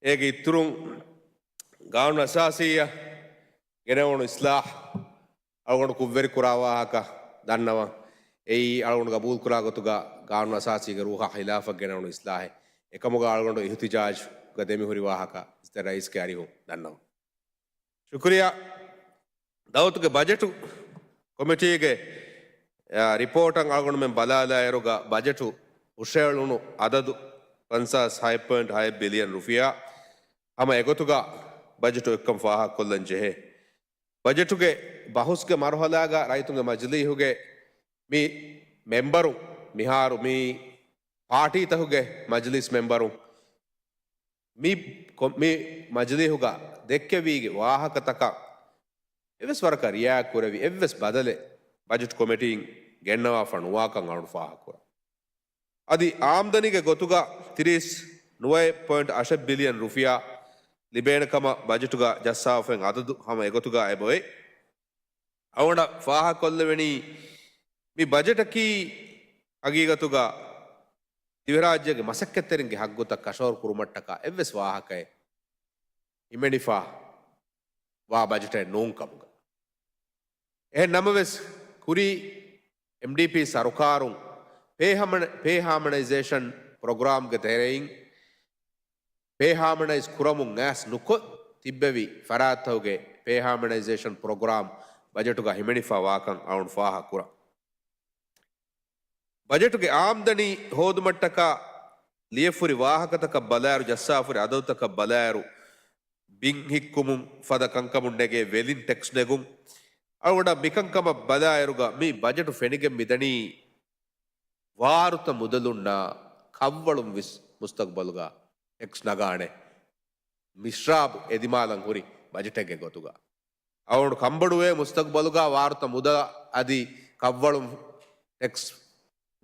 އޭގެ އިތުރުން ގާނޫނު އަސާސީއަށް ގެނެވުނު އިސްލާހް އަޅުގަނޑު ކުށްވެރި ކުރާ ވާހަކަ ދަންނަވަން. އެއީ އަޅުގަނޑު ގަބޫލު ކުރާ ގޮތުގަ ގާނޫނު އަސާސީގެ ރޫހާ ހިލާފަށް ގެނެވުނު އިސްލާހެއް. އެކަމުގަ އަޅުގަނޑު އިހުތިޖާޖުގަ ދެމިހުރި ވާހަކަ އިއްޒަތްތެރި ރައީސްގެ އަރިހުން ދަންނަވަން. ޝުކުރިއްޔާ. ދައުލަތުގެ ބަޖެޓު ކޮމިޓީގެ، އާ، ރިޕޯޓަށް އަޅުގަނޑުމެން ބަލާލާއިރުގަ ބަޖެޓު ހުށައެޅުނު އަދަދު ފަންސާސް ހަތް ޕޮއިންޓް ހަތް ބިލިއަން ރުފިޔާ. ހަމަ އެގޮތުގަ ބަޖެޓު އެއްކަން ފާހަގަކޮށްލަން ޖެހޭ. ބަޖެޓުގެ ބަހުސްގެ މަރުހަލާގަ ރައްޔިތުންގެ މަޖިލީހުގެ މި މެމްބަރުން، މިހާރު މި ޕާޓީތަކުގެ މަޖިލީސް މެމްބަރުން މި ކޮ-، މި މަޖިލީހުގަ ދެއްކެވީ ވާހަކަތަކަށް އެއްވެސް ވަރަކަށް ރިއާކް ކުރެވި އެއްވެސް ބަދަލެއް ބަޖެޓް ކޮމިޓީން ގެންނަވާފަ ނުވާކަން އަޅުން ފާހަގަކުރަން. އަދި އާމްދަނީގެ ގޮތުގަ ތިރީސް ނުވައެއް ޕޮއިންޓް އަށެއް ބިލިއަން ރުފިޔާ ލިބޭނެ ކަމަށް ބަޖެޓުގަ ޖައްސާފައި އަދަދު ހަމަ އެގޮތުގަ އެބައޮތް. އަޅުގަނޑަށް ފާހަގަކޮށްލެވެނީ، މި ބަޖެޓަކީ ހަގީގަތުގަ ދިވެހިރާއްޖޭގެ މަސައްކަތްތެރިންގެ ހައްގުތައް ކަށަވަރު ކުރުމަށްޓަކާ އެއްވެސް ވާހަކައެއް ހިމެނިފަ ވާ ބަޖެޓެއް ނޫން ކަމުގަ. އެހެން ނަމަވެސް، ކުރީ އެމްޑީޕީ ސަރުކާރުން ޕޭ ހާމަ-، ޕޭ ހާމަނައިޒޭޝަން ޕްރޮގްރާމްގެ ތެރެއިން ޕޭ ހާމަނައިޒް ކުރަމުން އައިސް ނުކޮށް ތިއްބެވި ފަރާތްތަކުގެ ޕޭ ހާމަނައިޒޭޝަން ޕްރޮގްރާމް ބަޖެޓުގަ ހިމެނިފަ ވާކަން އަޅުން ފާހަގަކުރަން. ބަޖެޓުގެ އާމްދަނީ ހޯދުމަށްޓަކާ ލިޔެފަހުރި ވާހަކަތަކަށް ބަލާއިރު، ޖައްސާފަހުރި އަދަދުތަކަށް ބަލާއިރު، ބިން ހިއްކުމުން ފަދަ ކަންކަމުން ނެގޭ ވެލިން ޓެކްސް ނެގުން. އަޅުގަނޑަށް މިކަންކަމަށް ބަލާއިރުގަ މި ބަޖެޓު ފެނިގެން މިދަނީ ވާރުތަ މުދަލުންނާ ކަށްވަޅުން ވެސް މުސްތަގުބަލުގަ ޓެކްސް ނަގާނެ. މިސްރާބު އެދިމާލަން ހުރި ބަޖެޓެއްގެ ގޮތުގަ. އަޅުގަނޑު ކަންބޮޑުވޭ މުސްތަގުބަލުގަ ވާރުތަ މުދަލަށް އަދި ކަށްވަޅުން ޓެކްސް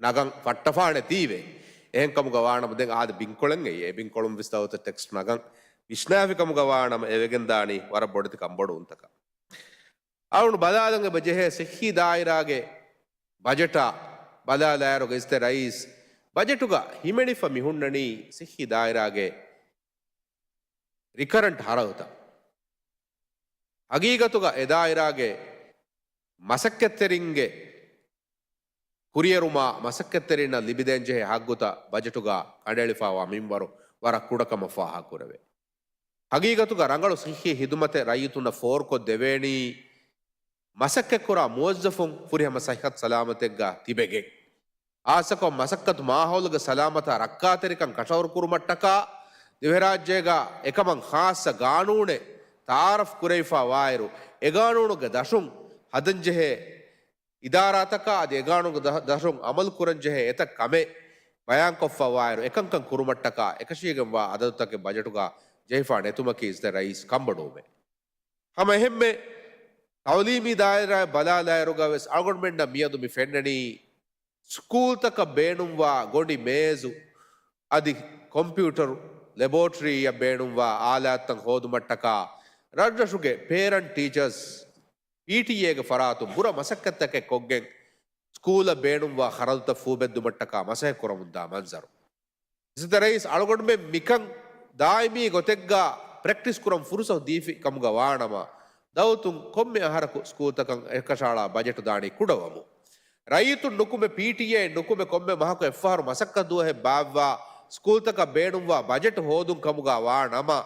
ނަގަން ފައްޓަފާނެތީވެ. އެހެންކަމުގަ ވާނަމަ ދެން އާދެ ބިންކޮޅެއް އެއީ. އެ ބިންކޮޅުން ވެސް ދައުލަތަށް ޓެކްސް ނަގަން ވިސްނާފި ކަމުގަ ވާނަމަ އެވެގެން ދާނީ ވަރަށް ބޮޑެތި ކަންބޮޑުވުންތަކަށް. އަޅުގަނޑު ބަލާލަން އެބަ ޖެހޭ ޞިއްޙީ ދާއިރާގެ ބަޖެޓާ ބަލާލާއިރުގަ އިއްޒަތްތެރި ރައީސް ބަޖެޓުގަ ހިމެނިފަ މި ހުންނަނީ ޞިއްޙީ ދާއިރާގެ ރިކަރަންޓް ހަރަދުތައް. ހަގީގަތުގަ އެ ދާއިރާގެ މަސައްކަތްތެރިންގެ ކުރިއެރުމާ މަސައްކަތްތެރިންނަށް ލިބިދޭންޖެހޭ ހައްގުތައް ބަޖެޓުގަ ކަނޑައެޅިފައިވާ މިންވަރު ވަރަށް ކުޑަކަމަށް ފާހަގަކުރެވޭ. ހަގީގަތުގަ ރަނގަޅު ޞިއްޙީ ޚިދުމަތެއް ރައްޔިތުންނަށް ފޯރުކޮށްދެވޭނީ މަސައްކަތްކުރާ މުވައްޒަފުން ފުރިހަމަ ޞިއްޙަތު ސަލާމަތެއްގަ ތިބެގެން. ހާއްސަކޮށް މަސައްކަތު މާހައުލުގެ ސަލާމަތާ ރައްކާތެރިކަން ކަށަވަރުކުރުމަށްޓަކާ ދިވެހިރާއްޖޭގަ އެކަމަށް ޚާއްޞަ ގާނޫނެއް ތައާރަފް ކުރެވިފައިވާއިރު، އެ ގާނޫނުގެ ދަށުން ހަދަންޖެހޭ އިދާރާތަކާ އަދި އެ ގާނޫނުގެ ދަށުން އަމަލުކުރަންޖެހޭ އެތައް ކަމެއް ބަޔާންކޮށްފައިވާއިރު، އެކަންކަން ކުރުމަށްޓަކާ އެކަށީގެންވާ އަދަދުތަކެއް ބަޖެޓުގަ ޖެހިފާ ނެތުމަކީ އިއްޒަތްތެރި ރައީސް ކަންބޮޑުވުމެއް. ހަމަ އެހެންމެ ތައުލީމީ ދާއިރާއެއް ބަލާލާއިރުގަ ވެސް އަޅުގަނޑުމެންނަށް މިއަދު މި ފެންނަނީ ސްކޫލްތަކަށް ބޭނުންވާ ގޮނޑި މޭޒު އަދި ކޮމްޕިއުޓަރު، ލެބޯޓްރީއަށް ބޭނުންވާ އާލާތްތައް ހޯދުމަށްޓަކާ ރަށްރަށުގެ ޕޭރަންޓް ޓީޗާސް ޕީޓީއޭގެ ފަރާތުން ބުރަ މަސައްކަތްތަކެއް ކޮށްގެން ސްކޫލަށް ބޭނުންވާ ޚަރަދުތައް ފޫބެއްދުމަށްޓަކާ މަސައްކަތް ކުރަމުންދާ މަންޒަރު. އިއްޒަތްތެރި ރައީސް އަޅުގަނޑުމެން މިކަން ދާއިމީ ގޮތެއްގަ ޕްރެކްޓިސް ކުރަން ފުރުސަތު ދީފި ކަމުގަ ވާނަމަ، ދައުލަތުން ކޮންމެ އަހަރަކު ސްކޫލްތަކަށް އެކަށައަޅާ ބަޖެޓު ދާނީ ކުޑަވަމުން. ރައްޔިތުން ނުކުމެ ޕީޓީއޭ ނުކުމެ ކޮންމެ މަހަކު އެއްފަހަރު މަސައްކަތް ދުވަހެއް ބާއްވާ ސްކޫލްތަކަށް ބޭނުންވާ ބަޖެޓު ހޯދުން ކަމުގަ ވާ ނަމަ،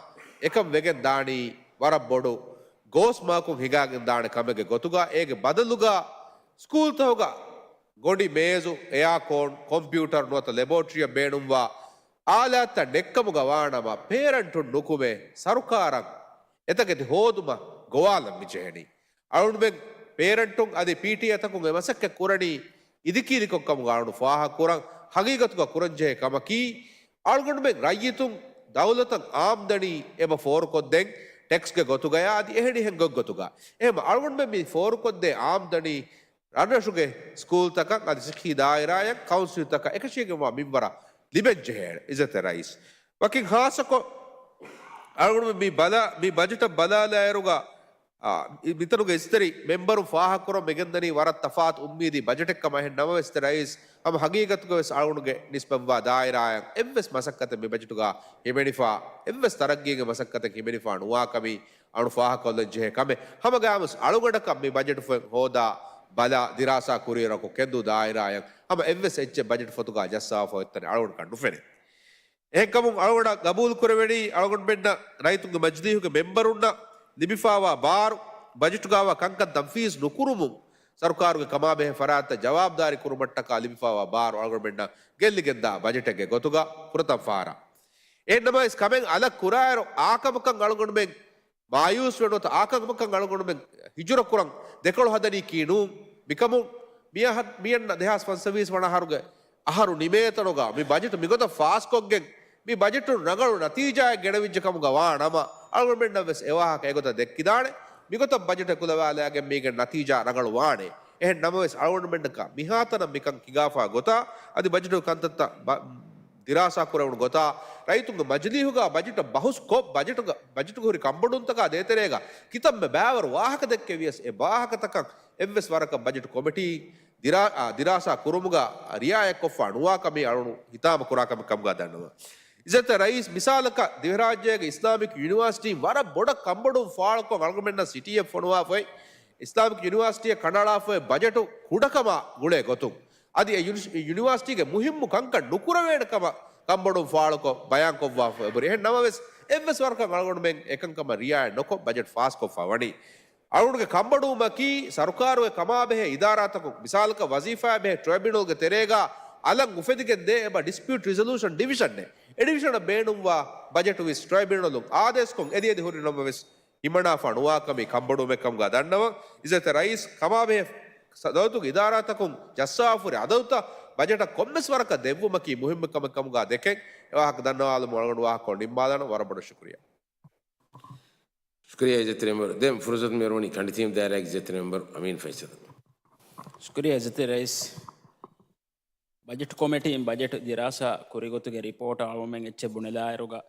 އެކަން ވެގެން ދާނީ ވަރަށް ބޮޑު ގޯސް މާކުން ހިނގާގެން ދާނެ ކަމެއްގެ ގޮތުގަ، އޭގެ ބަދަލުގަ ސްކޫލްތަކުގަ ގޮނޑި މޭޒު، އެއާކޯން، ކޮމްޕިއުޓަރު ނުވަތަ ލެބޯޓްރީއަށް ބޭނުންވާ އާލާތްތައް ނެއްކަމުގަ ވާނަމަ، ޕޭރަންޓުން ނުކުމެ ސަރުކާރަށް އެތަކެތި ހޯދުމަށް ގޮވާލަން މިޖެހެނީ. އަޅުގަނޑުމެން ޕޭރަންޓުން އަދި ޕީޓީއޭތަކުން އެ މަސައްކަތް ކުރަނީ އިދިކީލިކޮށް ކަމުގަ އަޅުގަނޑު ފާހަގަކުރަން. ހަގީގަތުގަ ކުރަންޖެހޭ ކަމަކީ، އަޅުގަނޑުމެން ރައްޔިތުން ދައުލަތަށް އާމްދަނީ އެބަ ފޯރުކޮށްދޭން ޓެކްސްގެ ގޮތުގަޔާ އަދި އެހެނިހެން ގޮތްގޮތުގަ. އެހެން އަޅުގަނޑުމެން މި ފޯރުކޮށްދޭ އާމްދަނީ ރަށްރަށުގެ ސްކޫލްތަކަށް އަދި ފިޤްހީ ދާއިރާއަށް ކައުންސިލްތަކަށް އެކަށީގެންވާ މިންވަރަށް ލިބެންޖެހޭނެ. އިއްޒަތްތެރި ރައީސް، ވަކިން ޚާއްޞަކޮށް އަޅުގަނޑުމެން މި ބަލާ، މި ބަޖެޓަށް ބަލާލާއިރުގަ، އާ، މިތަނުގެ އިއްޒަތްތެރި މެމްބަރުން ފާހަގަކުރަން މިގެންދަނީ ވަރަށް ތަފާތު އުއްމީދީ ބަޖެޓެއް ކަމަށް. އެހެން ނަމަވެސް އިއްޒަތްތެރި ރައީސް، ހަމަ ހަގީގަތުގަ ވެސް އަޅުގަނޑުގެ ނިސްބަތްވާ ދާއިރާއަށް އެއްވެސް މަސައްކަތެއް މި ބަޖެޓުގަ ހިމެނިފަ، އެއްވެސް ތަރައްގީގެ މަސައްކަތެއް ހިމެނިފަ ނުވާ ކަމީ އަޅު ފާހަގަކޮށްލަން ޖެހޭ ކަމެއް. ހަމަގައިމުވެސް އަޅުގަނޑަކަށް މި ބަޖެޓު ހޯދާ ބަލާ ދިރާސާ ކުރިއަރަކު ކެންދޫ ދާއިރާއަށް ހަމަ އެއްވެސް އެއްޗެއް ބަޖެޓު ފޮތުގަ ޖައްސާފަ އޮތްތަނެއް އަޅުގަނޑަކަށް ނުފެނޭ. އެހެންކަމުން އަޅުގަނޑަށް ގަބޫލު ކުރެވެނީ އަޅުގަނޑުމެންނަށް ރައްޔިތުންގެ މަޖިލީހުގެ މެމްބަރުންނަށް ލިބިފައިވާ ބާރު، ބަޖެޓުގައިވާ ކަންކަން ތަންފީޒު ނުކުރުމުން ސަރުކާރުގެ ކަމާބެހޭ ފަރާތްތައް ޖަވާބުދާރީ ކުރުމަށްޓަކާ ލިބިފައިވާ ބާރު އަޅުގަނޑުމެންނަށް ގެއްލިގެންދާ ބަޖެޓެއްގެ ގޮތުގަ ފުރަތަމަ ފަހަރަށް. އެހެންނަމަވެސް ކަމެއް އަލަށް ކުރާއިރު އާކަމަކަށް އަޅުގަނޑުމެން މާޔޫސް ވެން ނުވަތަ އާކަމަކަށް އަޅުގަނޑުމެން ހިޖުރަ ކުރަން ދެކޮޅު ހަދަނީކީ ނޫން. މިކަމުން މިއަހަ-، މިއަންނަ ދެހާސް ފަންސަވީސް ވަނަ އަހަރުގެ އަހަރު ނިމޭތަނުގަ މި ބަޖެޓު މިގޮތަށް ފާސްކޮށްގެން މި ބަޖެޓުން ރަނގަޅު ނަތީޖާއެއް ގެނެވިއްޖެ ކަމުގަ ވާ ނަމަ، އަޅުގަނޑުމެންނަށް ވެސް އެވާހަކަ އެގޮތަށް ދެއްކިދާނެ. މިގޮތަށް ބަޖެޓެއް ކުލަވާލާގެން މީގެ ނަތީޖާ ރަނގަޅު ވާނެ. އެހެން ނަމަވެސް އަޅުގަނޑުމެންނަކަށް މިހާތަނަށް މިކަން ހިނގާފާ ގޮތާ އަދި ބަޖެޓުގެ ކަންތައްތައް ބަ-، ދިރާސާ ކުރެވުނު ގޮތާ ރައްޔިތުންގެ މަޖިލީހުގަ ބަޖެޓަށް ބަހުސް ކޮށް، ބަޖެޓުގަ، ބަޖެޓުގަ ހުރި ކަންބޮޑުވުންތަކާ ދޭތެރޭގަ ކިތަންމެ ބައިވަރު ވާހަކަ ދެއްކެވިޔަސް އެ ވާހަކަތަކަށް އެއްވެސް ވަރަކަށް ބަޖެޓު ކޮމިޓީ ދިރާ-، އާ، ދިރާސާ ކުރުމުގަ ރިއާޔަތްކޮށްފާ ނުވާ ކަމީ އަޅުނު ހިތާމަ ކުރާ ކަމެއް ކަމުގަ ދަންނަވަން. އިއްޒަތްތެރި ރައީސް، މިސާލަކަށް ދިވެހިރާއްޖޭގެ އިސްލާމިކް ޔުނިވާސިޓީން ވަރަށް ބޮޑަށް ކަންބޮޑުވުން ފާޅުކޮށް އަޅުގަނޑުމެންނަށް ސިޓީއެއް ފޮނުވާފައި، އިސްލާމިކް ޔުނިވާސިޓީއަށް ކަނޑައަޅާފައި ބަޖެޓު ކުޑަކަމާ ގުޅޭ ގޮތުން އަދި އެ ޔުނި-، ޔުނިވާސިޓީގެ މުހިއްމު ކަންކަން ނުކުރެވޭނެ ކަމަށް ކަންބޮޑުވުން ފާޅުކޮށް ބަޔާންކޮށްފައި އެބުރި. އެހެން ނަމަވެސް، އެއްވެސް ވަރަކަށް އަޅުގަނޑުމެން އެކަންކަމަށް ރިއާޔަތް ނުކޮށް ބަޖެޓް ފާސްކޮށްފަ ވަނީ. އަޅުގަނޑުގެ ކަންބޮޑުވުމަކީ ސަރުކާރުގެ ކަމާބެހޭ އިދާރާތަކުން، މިސާލަކަށް ވަޒީފާއާ ބެހޭ ޓްރައިބިއުނަލްގެ ތެރޭގަ އަލަށް އުފެދިގެން ދޭ އެބަ ޑިސްޕިއުޓް ރިޒޮލޫޝަން ޑިވިޝަނެއް. އެ ޑިވިޝަނަށް ބޭނުންވާ ބަޖެޓު ވެސް ޓްރައިބިއުނަލުން އާދޭސްކޮށް އެދި އެދި ހުރި ނަމަވެސް ހިމަނާފަ ނުވާކަމީ ކަންބޮޑުވުމެއްކަމުގަ ދަންނަވަން. އިއްޒަތްތެރި ރައީސް ކަމާބެހޭ ސަ-، ދައުލަތުގެ އިދާރާތަކުން ޖައްސާފަ ހުރި އަދަދުތައް ބަޖެޓަށް ކޮންމެސް ވަރަކަށް ދެއްވުމަކީ މުހިއްމު ކަމެއް ކަމުގަ ދެކެން އެ ވާހަކަ ދަންނަވާލުމުން އަޅުގަނޑު ވާހަކަ ނިންމާލާނަން. ވަރަށް ބޮޑަށް ޝުކުރިއްޔާ. ޝުކުރިއްޔާ އިއްޒަތްތެރި މެމްބަރު. ދެން ފުރުސަތު މި އޮރުވަނީ ކަނޑިތީމް ދާއިރާގެ އިއްޒަތްތެރި މެމްބަރު އަމީން ފައިސަލަށް. ޝުކުރިއްޔާ އިއްޒަތްތެރި ރައީސް. ބަޖެޓް ކޮމިޓީން ބަޖެޓް ދިރާސާ ކުރިގޮތުގެ ރިޕޯޓް އަޅުގަނޑުމެން އެއްޗެއް ބުނެލާއިރުގަ،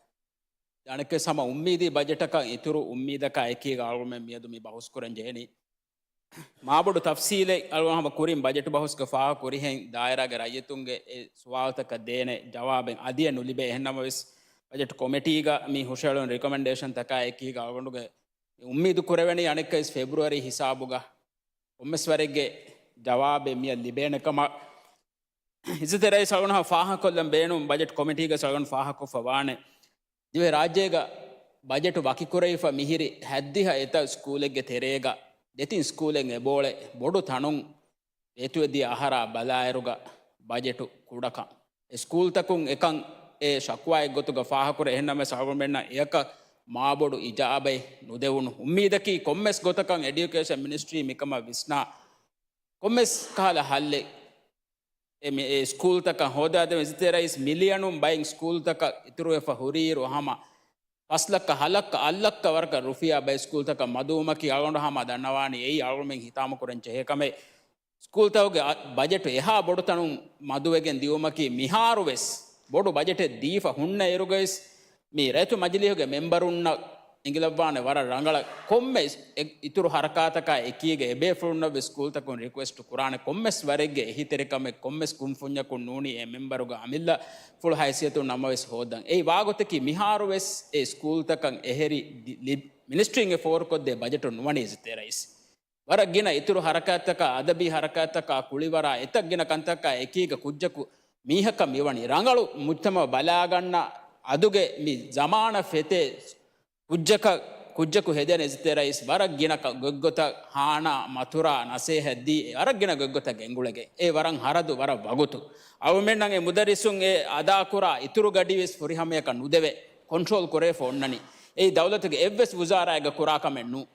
އަނެއްކާވެސް ހަމަ އުއްމީދީ ބަޖެޓަކަށް އިތުރު އުއްމީދަކާ އެކީގަ އަޅުގަނޑުމެން މިއަދު މި ބަހުސް ކުރަން ޖެހެނީ. މާބޮޑު ތަފްސީލެއް އަޅުގަނޑު ހަމަ ކުރިން ބަޖެޓު ބަހުސްގަ ފާހަގަ ކުރިހެން ދާއިރާގެ ރައްޔިތުންގެ އެ ސުވާލުތަކަށް ދޭނެ ޖަވާބެއް އަދިއެއް ނުލިބޭ. އެހެންނަމަވެސް ބަޖެޓް ކޮމިޓީގަ މި ހުށައެޅުނު ރިކޮމެންޑޭޝަންތަކާ އެކީގަ އަޅުގަނޑުގެ އުއްމީދު ކުރެވެނީ އަނެއްކާވެސް ފެބްރުއަރީ ހިސާބުގަ ކޮންމެސް ވަރެއްގެ ޖަވާބެއް މިއަށް ލިބޭނެ ކަމަށް. އިއްޒަތްތެރި ރައީސް އަޅުގަނޑު ފާހަގަކޮށްލަން ބޭނުން ބަޖެޓް ކޮމިޓީގަ އަޅުގަނޑު ފާހަގަކޮށްފަ ވާނެ. ދިވެހި ރާއްޖޭގަ ބަޖެޓު ވަކިކުރެވިފަ މިހިރި ހަތްދިހަ އެތައް ސްކޫލެއްގެ ތެރޭގަ ދެތިން ސްކޫލެއް އެބައުޅޭ ބޮޑު ތަނުން ރޭތުވެދިޔަ އަހަރާ ބަލާއިރުގަ ބަޖެޓު ކުޑަކަން. އެ ސްކޫލްތަކުން އެކަން އެ ޝަކުވާއެއްގޮތުގަ ފާހަގަކުރޭ. އެހެންނަމަވެސް އަޅުގަނޑުމެންނަށް އެއަކަށް މާބޮޑު އިޖާބައެއް ނުދެވުނު. އުއްމީދަކީ ކޮންމެސް ގޮތަކަށް އެޑިއުކޭޝަން މިނިސްޓްރީ މިކަމަށް ވިސްނާ ކޮންމެސް ކަހަލަ ހައްލެއް އެ މި-، އެ ސްކޫލްތަކަށް ހޯދާދެމެ އިއްޒަތްތެރި ރައީސް މިލިއަނުން ބައިން ސްކޫލްތަކަށް އިތުރުވެފަ ހުރިއިރު ހަމަ ފަސް ލައްކަ ހަ ލައްކަ އަށް ލައްކަ ވަރަކަށް ރުފިޔާ ބައި ސްކޫލްތަކަށް މަދުވުމަކީ އަޅުގަނޑު ހަމަ ދަންނަވާނީ އެއީ އަޅުގަނޑުމެން ހިތާމަކުރަން ޖެހޭ ކަމެއް. ސްކޫލްތަކުގެ އަ-، ބަޖެޓު އެހާ ބޮޑު ތަނުން މަދުވެގެން ދިޔުމަކީ މިހާރުވެސް ބޮޑު ބަޖެޓެއް ދީފަ ހުންނަ އިރުގަވެސް މި ރައްޔިތު މަޖިލީހުގެ މެމްބަރުންނަށް އެނގިލައްވާނެ ވަރަށް ރަނގަޅަށް ކޮންމެ އި-، އިތުރު ހަރަކާތަކާ އެކީގަ އެބޭފުޅުންނަށްވެސް ސްކޫލްތަކުން ރިކުއެސްޓް ކުރާނެ ކޮންމެސް ވަރެއްގެ އެހީތެރިކަމެއް ކޮންމެސް ކުންފުންޏަކުން ނޫނީ އެ މެމްބަރުގެ އަމިއްލަފުޅު ހައިސިއްޔަތުން ނަމަވެސް ހޯދަން. އެއީ ވާގޮތަކީ މިހާރުވެސް އެ ސްކޫލްތަކަށް އެހެރި ދި-، ލި-، މިނިސްޓްރީން އެ ފޯރުކޮށްދޭ ބަޖެޓު ނުވަނީ އިއްޒަތްތެރި ރައީސް. ވަރަށް ގިނަ އިތުރު ހަރަކާތްތަކާ، އަދަބީ ހަރަކާތްތަކާ، ކުޅިވަރާ އެތައް ގިނަ ކަންތަކާ އެކީގަ ކުއްޖަކު މީހަކަށް މިވަނީ. ރަނގަޅު މުޖްތަމަޢު ބަލާގަންނަ އަދުގެ މި ޒަމާނަށް ފެތޭ ކުއްޖަކަށް، ކުއްޖަކު ހެދޭނެ އިއްޒަތްތެރި ރައީސް ވަރަށް ގިނަ ކަ-، ގޮތްގޮތަށް ހާނާ، މަތުރާ، ނަސޭހަތް ދީ، ވަރަށް ގިނަ ގޮތްގޮތަށް ގެންގުޅެގެން. އެ ވަރަށް ހަރަދު، ވަރަށް ވަގުތު. އަޅުމެންނަށް އެ މުދައްރިސުން އެ އަދާކުރާ އިތުރު ގަޑިވެސް ފުރިހަމަޔަކަށް ނުދެވޭ، ކޮންޓްރޯލް ކުރެވިފަ އޮންނަނީ. އެއީ ދައުލަތުގެ އެއްވެސް ވުޒާރާއެއްގަ ކުރާ ކަމެއް ނޫން.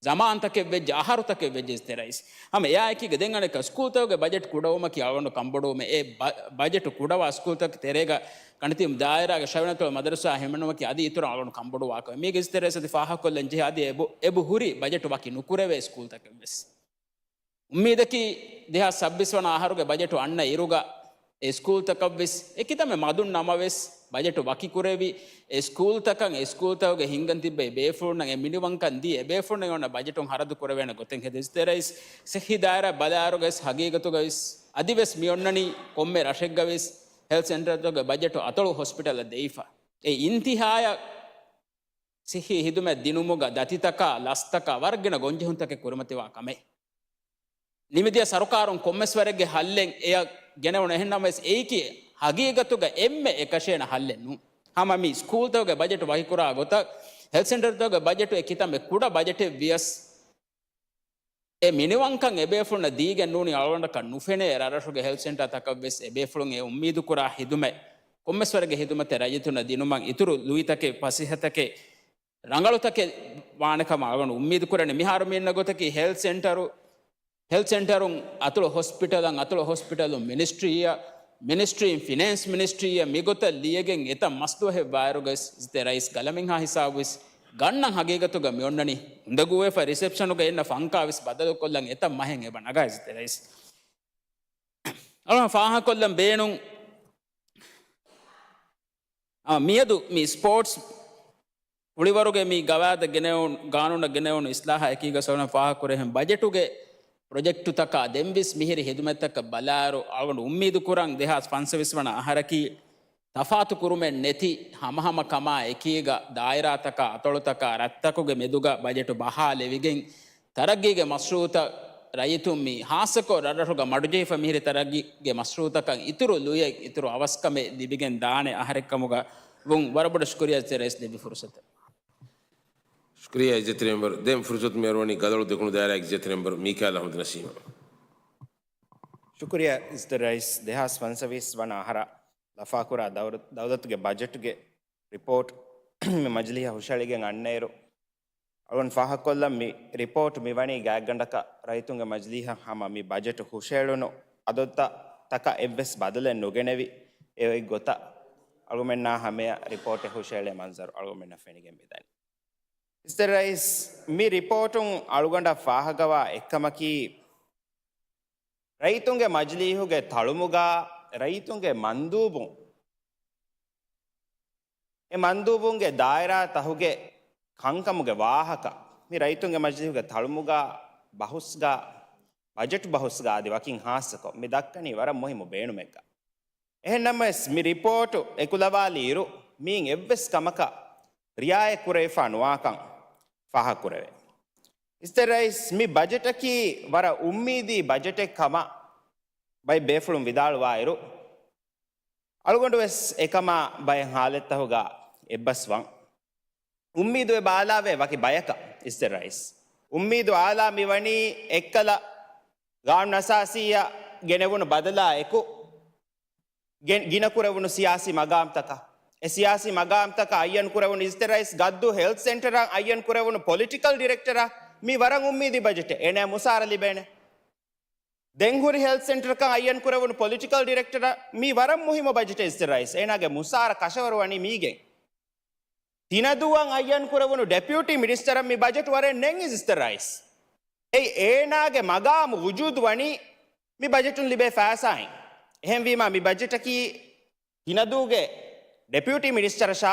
ޒަމާންތަކެއް ވެއްޖެ، އަހަރުތަކެއް ވެއްޖެ އިއްޒަތްތެރި ރައީސް. ހަމަ އެއާއެކީގަ ދެން އަނެއްކާ ސްކޫލްތަކުގެ ބަޖެޓް ކުޑަވުމަކީ އަޅުގަނޑު ކަންބޮޑުވުމެއް. އެ ބަ-، ބަޖެޓު ކުޑަވާ ސްކޫލްތަކުގެ ތެރޭގަ ކަނޑިތީމް ދާއިރާގެ ޝަވިނަތުލް މަދަރުސާ ހިމެނުމަކީ އަދި އިތުރަށް އަޅުގަނޑު ކަންބޮޑުވާ ކަމެއް. މީގެ އިއްޒަތްތެރި ރައީސް އަދި ފާހަގަކޮށްލަން ޖެހޭ އަދި އެބު-، އެބަހުރި ބަޖެޓު ވަކި ނުކުރެވޭ ސްކޫލްތަކެއް ވެސް. އުއްމީދަކީ ދެހާސް ސައްބީސް ވަނަ އަހަރުގެ ބަޖެޓު އަންނަ އިރުގަ އެ ސްކޫލްތަކަށްވެސް އެކި ތަމެއް މަދުން ނަމަވެސް، ބަޖެޓު ވަކިކުރެވި، އެ ސްކޫލްތަކަށް އެ ސްކޫލްތަކުގެ ހިންގަން ތިއްބެވި ބޭފުޅުންނަށް އެ މިނިވަންކަން ދީ، އެ ބޭފުޅުންނަށް އޮންނަ ބަޖެޓުން ހަރަދު ކުރެވޭނެ ގޮތެއް ހެދި އިއްޒަތްތެރި ރައީސް. ޞިއްޙީ ދާއިރާ ބަލާއިރުގަވެސް ހަގީގަތުގަވެސް އަދިވެސް މިއޮންނަނީ ކޮންމެ ރަށެއްގަވެސް ހެލްތް ސެންޓަރތަކުގެ ބަޖެޓު އަތޮޅު ހޮސްޕިޓަލަށް ދެވިފަ. އެ އިންތިހާޔަށް ޞިއްޙީ ހިދުމަތް ދިނުމުގަ ދަތިތަކާ، ލަސްތަކާ ވަރަށް ގިނަ ގޮންޖެހުންތަކެއް ކުރިމަތިވާ ކަމެއް. ނިމިދިޔަ ސަރުކާރުން ކޮންމެސް ވަރެއްގެ ހައްލެއް އެޔަށް ގެނެވުނު. އެހެންނަމަވެސް އެއީކީ ހަގީގަތުގަ އެންމެ އެކަށޭނެ ހައްލެއް ނޫން. ހަމަ މި ސްކޫލްތަކުގެ ބަޖެޓު ވަކިކުރާ ގޮތަށް، ހެލްތް ސެންޓަރތަކުގެ ބަޖެޓު އެ ކިތަންމެ ކުޑަ ބަޖެޓެއް ވިޔަސް، އެ މިނިވަންކަން އެބޭފުޅުންނަށް ދީގެން ނޫނީ އަޅުގަނޑަކަށް ނުފެނޭ. ރަށްރަށުގެ ހެލްތް ސެންޓަރ ތަކަށްވެސް އެބޭފުޅުން އެ އުއްމީދު ކުރާ ހިދުމަތް، ކޮންމެސް ވަރެއްގެ ހިދުމަތެއް ރައްޔިތުންނަށް ދިނުމަށް އިތުރު ލުއިތަކެއް، ފަސޭހަތަކެއް، ރަނގަޅުތަކެއް ވާނެ ކަމަށް އަޅުގަނޑު އުއްމީދު ކުރަނީ. މިހާރު މި އިންނަ ގޮތަކީ ހެލްތް ސެންޓަރު، ހެލްތް ސެންޓަރުން އަތޮޅު ހޮސްޕިޓަލަށް، އަތޮޅު ހޮސްޕިޓަލުން މިނިސްޓްރީއަށް، މިނިސްޓްރީން ފިނޭންސް މިނިސްޓްރީއަށް މިގޮތަށް ލިޔެގެން އެތައް މަސްދުވަހެއް ވާއިރުގައި އިއްޒަތްތެރި ރައީސް ގަލަމެންހާ ހިސާބުވެސް ގަންނަން ހަގީގަތުގަ މިއޮންނަނީ. އުނދަގޫވެފަ ރިސެޕްޝަނުގަ އިންނަ ފަންކާވެސް ބަދަލުކޮށްލަން އެތައް މަހެއް އެބަ ނަގާ އިއްޒަތްތެރި ރައީސް. އަޅުގަނޑު ފާހަގަކޮށްލަން ބޭނުން، އާ، މިއަދު މި ސްޕޯޓްސް ކުޅިވަރުގެ މި ގަވާއިދަށް ގެނެވުނު، ގާނޫނަށް ގެނެވުނު އިސްލާހާ އެކީގަ ސަލަމަ ފާހަގަކުރެހެން ބަޖެޓުގެ ޕްރޮޖެކްޓުތަކާ ދެންވެސް މިހިރި ހިދުމަތްތަކަށް ބަލާއިރު، އަޅުގަނޑު އުއްމީދު ކުރަން ދެހާސް ފަންސަވީސް ވަނަ އަހަރަކީ ތަފާތު ކުރުމެއް ނެތި ހަމަހަމަކަމާ އެކީގަ ދާއިރާތަކާ، އަތޮޅުތަކާ، ރަށްތަކުގެ މެދުގަ ބަޖެޓު ބަހާލެވިގެން، ތަރައްގީގެ މަޝްރޫއުތައް ރައްޔިތުން މި ހާއްސަކޮށް ރަށްރަށުގަ މަޑުޖެހިފަ މިހިރި ތަރައްގީގެ މަޝްރޫއުތަކަށް އިތުރު ލުޔެއް، އިތުރު އަވަސްކަމެއް ލިބިގެން ދާނެ އަހަރެއްކަމުގަ ވުން ވަރަށް ބޮޑަށް ޝުކުރިއްޔާ އިއްޒަތްތެރި ރައީސް ލިބި ފުރުސަތަށް. ޝުކުރިއްޔާ އިއްޒަތްތެރި މެމްބަރު. ދެން ފުރުސަތު މި އަރުވަނީ ގަދައަޅު ދެކުނު ދާއިރާގެ އިއްޒަތްތެރި މެމްބަރު މީކާއިލް އަޙްމަދު ނަސީމަށް. ޝުކުރިއްޔާ އިޒްތި ރައީސް. ދެހާސް ފަންސަވީސް ވަނަ އަހަރަށް ލަފާކުރާ ދައުރު-، ދައުލަތުގެ ބަޖެޓުގެ ރިޕޯޓް މި މަޖިލީހަށް ހުށައެޅިގެން އަންނައިރު، އަޅުގަނޑު ފާހަގަކޮށްލަން މި ރިޕޯޓް މި ވަނީ ގާތްގަނޑަކަށް ރައްޔިތުންގެ މަޖިލީހަށް ހަމަ މި ބަޖެޓު ހުށައެޅުނު އަދަދުތައް ތަކަށް އެއްވެސް ބަދަލެއް ނުގެނެވި، އެ އޮތް ގޮތަށް އަޅުގަނޑުމެންނާ ހަމަޔަށް ރިޕޯޓެއް ހުށައެޅޭ މަންޒަރު އަޅުގަނޑުމެންނަށް ފެނިގެން މިދަނީ. އިޒްތި ރައީސް، މި ރިޕޯޓުން އަޅުގަނޑަށް ފާހަގަވާ އެއްކަމަކީ، ރައްޔިތުންގެ މަޖިލީހުގެ ތަޅުމުގަ ރައްޔިތުންގެ މަންދޫބުން، އެ މަންދޫބުންގެ ދާއިރާ ތަހުގެ ކަންކަމުގެ ވާހަކަ، މި ރައްޔިތުންގެ މަޖިލީހުގެ ތަޅުމުގަ ބަހުސްގަ، ބަޖެޓް ބަހުސްގަ އަދި ވަކިން ހާއްސަކޮށް، މި ދައްކަނީ ވަރަށް މުހިއްމު ބޭނުމެއްގަ. އެހެންނަމަވެސް، މި ރިޕޯޓު އެކުލަވާލިއިރު، މިއިން އެއްވެސް ކަމަކަށް ރިއާޔަތް ކުރެވިފަ ނުވާކަން ފާހަގަކުރެވޭ. އިޒްތި ރައީސް، މި ބަޖެޓަކީ ވަރަށް އުއްމީދީ ބަޖެޓެއް ކަމަށް ބައެއް ބޭފުޅުން ވިދާޅުވާއިރު، އަޅުގަނޑު ވެސް އެކަމާ ބައެއް ހާލަތްތަހުގަ އެއްބަސްވަން. އުއްމީދު އެބަ އާލާވޭ ވަކި ބަޔަކަށް، އިޒްތި ރައީސް. އުއްމީދު އާލާ މިވަނީ އެއްކަލަ ގާނޫނު އަސާސީއަށް ގެނެވުނު ބަދަލާ އެކު، ގެ-، ގިނަކުރެވުނު ސިޔާސީ މަގާމްތަކަށް، އެ ސިޔާސީ މަގާމްތަކަށް އައްޔަން ކުރެވުނު އިޒްތި ރައީސް ގައްދޫ ހެލްތް ސެންޓަރަށް އައްޔަން ކުރެވުނު ޕޮލިޓިކަލް ޑިރެކްޓަރަށް މި ވަރަށް އުއްމީދީ ބަޖެޓެއް. އޭނާ މުސާރަ ލިބޭނެ. ދެން ހުރި ހެލްތް ސެންޓަރަކަށް އައްޔަން ކުރެވުނު ޕޮލިޓިކަލް ޑިރެކްޓަރަށް މި ވަރަށް މުހިއްމު ބަޖެޓެއް އިޒްތި ރައީސް. އޭނާގެ މުސާރަ ކަށަވަރު ވަނީ މީގެން. ތިނަދޫއަށް އައްޔަން ކުރެވުނު ޑެޕިއުޓީ މިނިސްޓަރަށް މި ބަޖެޓް ވަރެއް ނެތް އިޒްތި ރައީސް. އެއީ އޭނާގެ މަގާމު ވުޖޫދު ވަނީ މި ބަޖެޓުން ލިބޭ ފައިސާއިން. އެހެންވީމާ މި ބަޖެޓަކީ ތިނަދޫގެ ޑެޕިއުޓީ މިނިސްޓަރަށާ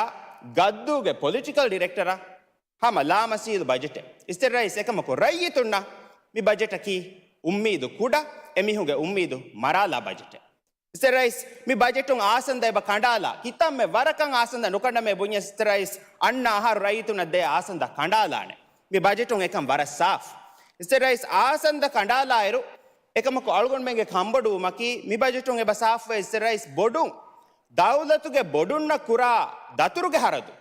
ގައްދޫގެ ޕޮލިޓިކަލް ޑިރެކްޓަރަށް ހަމަ ލާމަސީލު ބަޖެޓެއް. އިޒްތި ރައީސް، އެކަމަކު ރައްޔިތުންނަށް މި ބަޖެޓަކީ އުއްމީދު ކުޑަ، އެމީހުންގެ އުއްމީދު މަރާލާ ބަޖެޓެއް. އިޒްތި ރައީސް، މި ބަޖެޓުން އާސަންދަ އެބަ ކަނޑާލާ، ކިތަންމެ ވަރަކަށް އާސަންދަ ނުކަނޑަމޭ ބުންޏަސް އިޒްތި ރައީސް، އަންނަ އަހަރު ރައްޔިތުންނަށް ދޭ އާސަންދަ ކަނޑާލާނެ. މި ބަޖެޓުން އެކަން ވަރަށް ސާފް. އިޒްތި ރައީސް، އާސަންދަ ކަނޑާލާއިރު، އެކަމަކު އަޅުގަނޑުމެންގެ ކަންބޮޑުވުމަކީ، މި ބަޖެޓުން އެބަ ސާފުވޭ އިޒްތި ރައީސް، ބޮޑުން ދައުލަތުގެ ބޮޑުންނަށް ކުރާ ދަތުރުގެ ހަރަދު.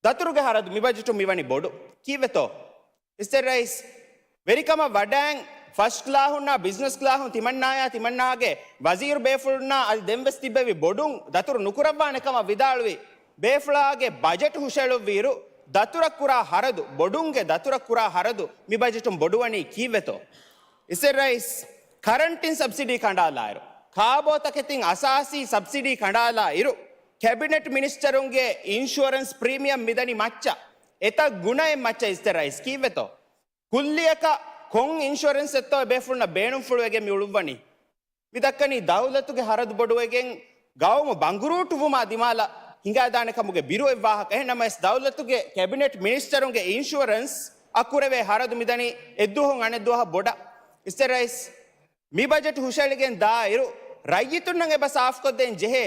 ދަތުރުގެ ހަރަދު މި ބަޖެޓުން މިވަނީ ބޮޑު. ކީއްވެތޯ؟ އިޒްތި ރައީސް، ވެރިކަމަށް ވަޑައިން ފަސްޓް ކްލާހުންނާ ބިޒްނަސް ކްލާހުން ތިމަންނާޔާ ތިމަންނާގެ ވަޒީރު ބޭފުޅުންނާ އަދި ދެންވެސް ތިއްބެވި ބޮޑުން ދަތުރު ނުކުރައްވާނެ ކަމަށް ވިދާޅުވި ބޭފުޅާގެ ބަޖެޓް ހުށައެޅުއްވިއިރު، ދަތުރަށް ކުރާ ހަރަދު، ބޮޑުންގެ ދަތުރަށް ކުރާ ހަރަދު މި ބަޖެޓުން ބޮޑުވަނީ ކީއްވެތޯ؟ އިޒްތި ރައީސް، ކަރަންޓިން ސަބްސިޑީ ކަނޑާލާއިރު، ކާބޯތަކެތިން އަސާސީ ސަބްސިޑީ ކަނޑާލާ އިރު، ކެބިނެޓް މިނިސްޓަރުންގެ އިންޝުއަރެންސް ޕްރީމިއަމް މިދަނީ މައްޗަށް، އެތައް ގުނައެއް މައްޗަށް އިޒްތި ރައީސް. ކީއްވެތޯ؟ ކުއްލިއަކަށް ކޮން އިންޝުއަރެންސް އެއްތޯ އެބޭފުޅުންނަށް ބޭނުންފުޅުވެގެން މި އުޅުއްވަނީ؟ މި ދައްކަނީ ދައުލަތުގެ ހަރަދު ބޮޑުވެގެން ގައުމު ބަނގުރޫޓުވުމާ ދިމާލަށް ހިނގާދާނެ ކަމުގެ ބިރު އޮތް ވާހަކަ. އެހެންނަމަވެސް، ދައުލަތުގެ ކެބިނެޓް މިނިސްޓަރުންގެ އިންޝުއަރެންސް އަށް ކުރެވޭ ހަރަދު މިދަނީ އެއްދުވަހުން އަނެއްދުވަހަށް ބޮޑަށް. އިޒްތި ރައީސް، މި ބަޖެޓް ހުށައެޅިގެން ދާއިރު، ރައްޔިތުންނަށް އެބަ ސާފުކޮށްދޭން ޖެހޭ،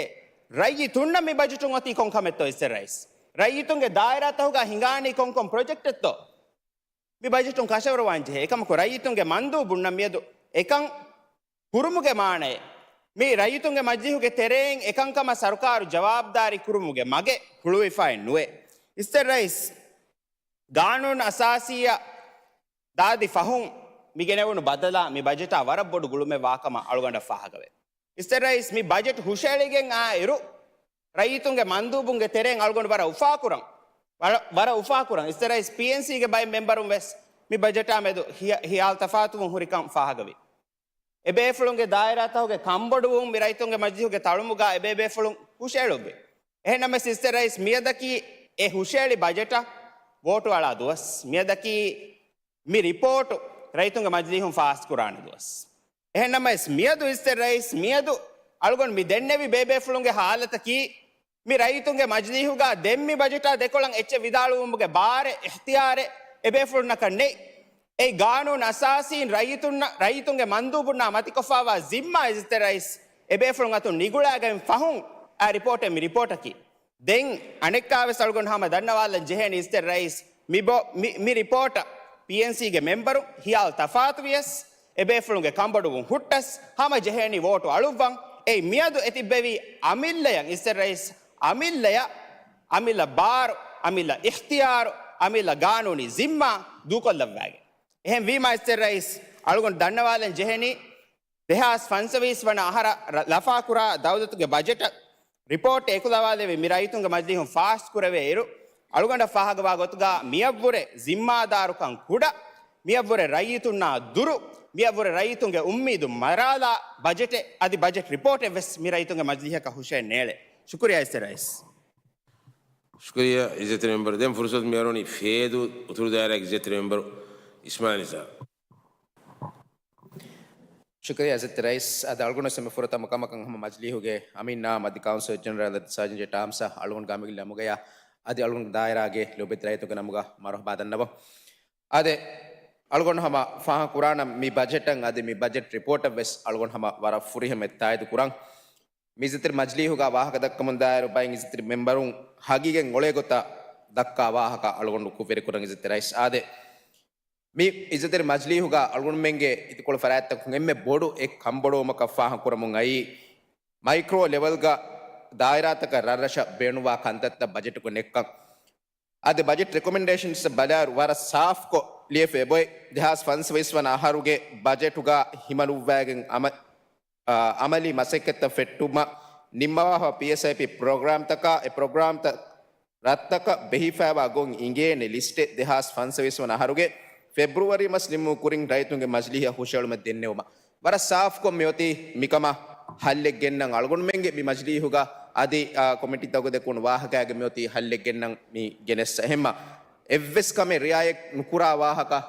ރައްޔިތުންނަށް މި ބަޖެޓުން އޮތީ ކޮން ކަމެއްތޯ އިޒްތި ރައީސް؟ ރައްޔިތުންގެ ދާއިރާތަހުގަ ހިނގާނީ ކޮންކޮން ޕްރޮޖެކްޓެއްތޯ؟ މި ބަޖެޓުން ކަށަވަރުވާން ޖެހޭ. އެކަމަކު، ރައްޔިތުންގެ މަންދޫބުންނަށް މިއަދު އެކަން ކުރުމުގެ މާނައެއް، މި ރައްޔިތުންގެ މަޖިލީހުގެ ތެރެއިން އެކަންކަމަށް ސަރުކާރު ޖަވާބުދާރީ ކުރުމުގެ މަގެއް ހުޅުވިފައެއް ނުވޭ. އިޒްތި ރައީސް، ގާނޫނު އަސާސީއަށް ދާދި ފަހުން މި ގެނެވުނު ބަދަލާ މި ބަޖެޓާ ވަރަށް ބޮޑު ގުޅުމެއް ވާކަމަށް އަޅުގަނޑަށް ފާހަގަވޭ. އިޒްތި ރައީސް، މި ބަޖެޓް ހުށައެޅިގެން އާއިރު، ރައްޔިތުންގެ މަންދޫބުންގެ ތެރެއިން އަޅުގަނޑު ވަރަށް އުފާކުރަން، ވަރަށް، ވަރަށް އުފާކުރަން. އިޒްތި ރައީސް، ޕީއެންސީގެ ބައެއް މެމްބަރުން ވެސް މި ބަޖެޓާ މެދު ހިޔާ-، ހިޔާލު ތަފާތުވުން ހުރިކަން ފާހަގަވި. އެބޭފުޅުންގެ ދާއިރާތަކުގެ ކަންބޮޑުވުން މި ރައްޔިތުންގެ މަޖިލީހުގެ ތަޅުމުގަ އެބޭބޭފުޅުން ހުށައެޅުއްވި. އެހެންނަމަވެސް އިޒްތި ރައީސް މިއަދަކީ އެ ހުށައެޅި ބަޖެޓަށް ވޯޓު އަޅާ ދުވަސް. މިއަދަކީ މި ރިޕޯޓު ރައްޔިތުންގެ މަޖިލީހުން ފާސްކުރާނެ ދުވަސް. އެހެންނަމަވެސް މިއަދު އިޒްތި ރައީސް މިއަދު އަޅުގަނޑު މި ދެންނެވި ބޭބޭފުޅުންގެ ހާލަތަކީ މި ރައްޔިތުންގެ މަޖިލީހުގަ ދެން މި ބަޖެޓާ ދެކޮޅަށް އެއްޗެއް ވިދާޅުވުމުގެ ބާރެއް އިޚްތިޔާރެއް އެބޭފުޅުންނަކަށް ނެތް. އެއީ ގާނޫނު އަސާސީން ރައްޔިތުންނަށް، ރައްޔިތުންގެ މަންދޫބުންނާ މަތިކޮށްފައިވާ ޒިންމާ އިޒްތި ރައީސް އެބޭފުޅުން އަތުން ނިގުޅާގެން ފަހުން އާ ރިޕޯޓެއް މި ރިޕޯޓަކީ. ދެން އަނެއްކާވެސް އަޅުގަނޑު ހަމަ ދަންނަވާލަން ޖެހޭނީ އިޒްތި ރައީސް މި ބޮ-، މި، މި ރިޕޯޓަށް ޕީއެންސީގެ މެމްބަރު ހިޔާލު ތަފާތުވިޔަސް، އެބޭފުޅުންގެ ކަންބޮޑުވުން ހުއްޓަސް ހަމަ ޖެހޭނީ ވޯޓު އަޅުއްވަން. އެއީ މިއަދު އެތިއްބެވި އަމިއްލަޔަށް އިޒްތި ރައީސް، އަމިއްލަޔަށް، އަމިއްލަ ބާރު، އަމިއްލަ އިޚްތިޔާރު، އަމިއްލަ ގާނޫނީ ޒިންމާ ދޫކޮށްލައްވައިގެން. އެހެން ވީމާ އިޒްތި ރައީސް އަޅުގަނޑު ދަންނަވާލަން ޖެހެނީ، ދެހާސް ފަންސަވީސް ވަނަ އަހަރަށް ރަ-، ލަފާކުރާ ދައުލަތުގެ ބަޖެޓަށް ރިޕޯޓް އެކުލަވާލެވި މި ރައްޔިތުންގެ މަޖިލީހުން ފާސް ކުރެވޭ އިރު، އަޅުގަނޑަށް ފާހަގަވާ ގޮތުގަ މިއަށްވުރެ ޒިންމާދާރުކަން ކުޑަ، މިއަށްވުރެ ރައްޔިތުންނާ ދުރު، މިއަށްވުރެ ރައްޔިތުންގެ އުއްމީދު މަރާލާ ބަޖެޓެއް، އަދި ބަޖެޓް ރިޕޯޓެއް ވެސް މި ރައްޔިތުންގެ މަޖިލީހަކަށް ހުށައެއް ނޭޅޭ. ޝުކުރިޔާ އިއްޒަތްތެރި ރައީސް. ޝުކުރިޔާ އިއްޒަތްތެރި މެމްބަރު. ދެން ފުރުސަތު މިއަރުވަނީ ފޭދޫ އުތުރު ދާއިރާގެ އިއްޒަތްތެރި މެމްބަރު އިސްމާއިލް ނިޒާމް. ޝުކުރިޔާ އިއްޒަތްތެރި ރައީސް. އަދި އަޅުގަނޑު ވެސް އެންމެ ފުރަތަމަ ކަމަކަށް ހަމަ މަޖިލީހުގެ އަމީނާ އަދި ކައުންސިލް ޖެނެރަލް އަދި ސާޖިން ޖެޓް އާމްސާ އަޅުގަނޑުގެ އަމިއްލަ މަގުގަޔާ އަދި އަޅުގަނޑު ދާއިރާގެ ލޯބިވެތި ރައްޔިތުންގެ ނަމުގަ މަރުހަބާ ދަންނަވަން. އާދެ، އަޅުގަނޑު ހަމަ ފާހަގަ ކުރާނަން މި ބަޖެޓަށް އަދި މި ބަޖެޓް ރިޕޯޓަށް ވެސް އަޅުގަނޑު ހަމަ ވަރަށް ފުރިހަމަ ތާއީދު ކުރަން. މި އިއްޒަތްތެރި މަޖިލީހުގަ ވާހަކަ ދައްކަމުން ދާއިރު ބައެއް އިއްޒަތްތެރި މެމްބަރުން ހަގީގަތް އޮޅޭ ގޮތަށް ދައްކާ ވާހަކަ އަޅުގަނޑު ކުށްވެރި ކުރަން އިއްޒަތްތެރި ރައީސް. އާދެ، މި އިއްޒަތްތެރި މަޖިލީހުގަ އަޅުގަނޑުމެންގެ އިދިކޮޅު ފަރާތްތަކުން އެންމެ ބޮޑު އެއް ކަންބޮޑުވުމަކަށް ފާހަގަ ކުރަމުން އައީ، މައިކްރޯ ލެވެލްގަ ދާއިރާތަކަށް ރަށްރަށަށް ބޭނުންވާ ކަންތައްތައް ބަޖެޓުގަ ނެއްކަން. އަދި ބަޖެޓް ރެކޮމެންޑޭޝަންސް ބަލާއިރު ވަރަށް ސާފްކޮށް ލިޔެފަ އެބައޮތް. ދެހާސް ފަންސަވީސް ވަނަ އަހަރުގެ ބަޖެޓުގަ ހިމަނުއްވާގެން އަމަ-، އާ، އަމަލީ މަސައްކަތްތައް ފެއްޓުމަށް ނިންމަވާފަ ޕީއެސްއައިޕީ ޕްރޮގްރާމްތަކާ އެ ޕްރޮގްރާމްތައް ރަށްތަކަށް ބެހިފައިވާ ގޮތް އިނގޭނެ ލިސްޓެއް ދެހާސް ފަންސަވީސް ވަނަ އަހަރުގެ ފެބްރުއަރީ މަސް ނިމުމުގެ ކުރިން ރައްޔިތުންގެ މަޖިލީހަށް ހުށައެޅުމަށް ދެންނެވުމަށް ވަރަށް ސާފްކޮށް މިއޮތީ މިކަމަށް ހައްލެއް ގެންނަން އަޅުގަނޑުމެންގެ މި މަޖިލީހުގަ އަދި، އާ، ކޮމިޓީތަކުގެ ދެއްކުނު ވާހަކައިގެ މިއޮތީ ހައްލެއް ގެންނަން މި ގެނެސް އެހެންމަ އެއްވެސް ކަމެއް ރިއާޔަތް ނުކުރާ ވާހަކަ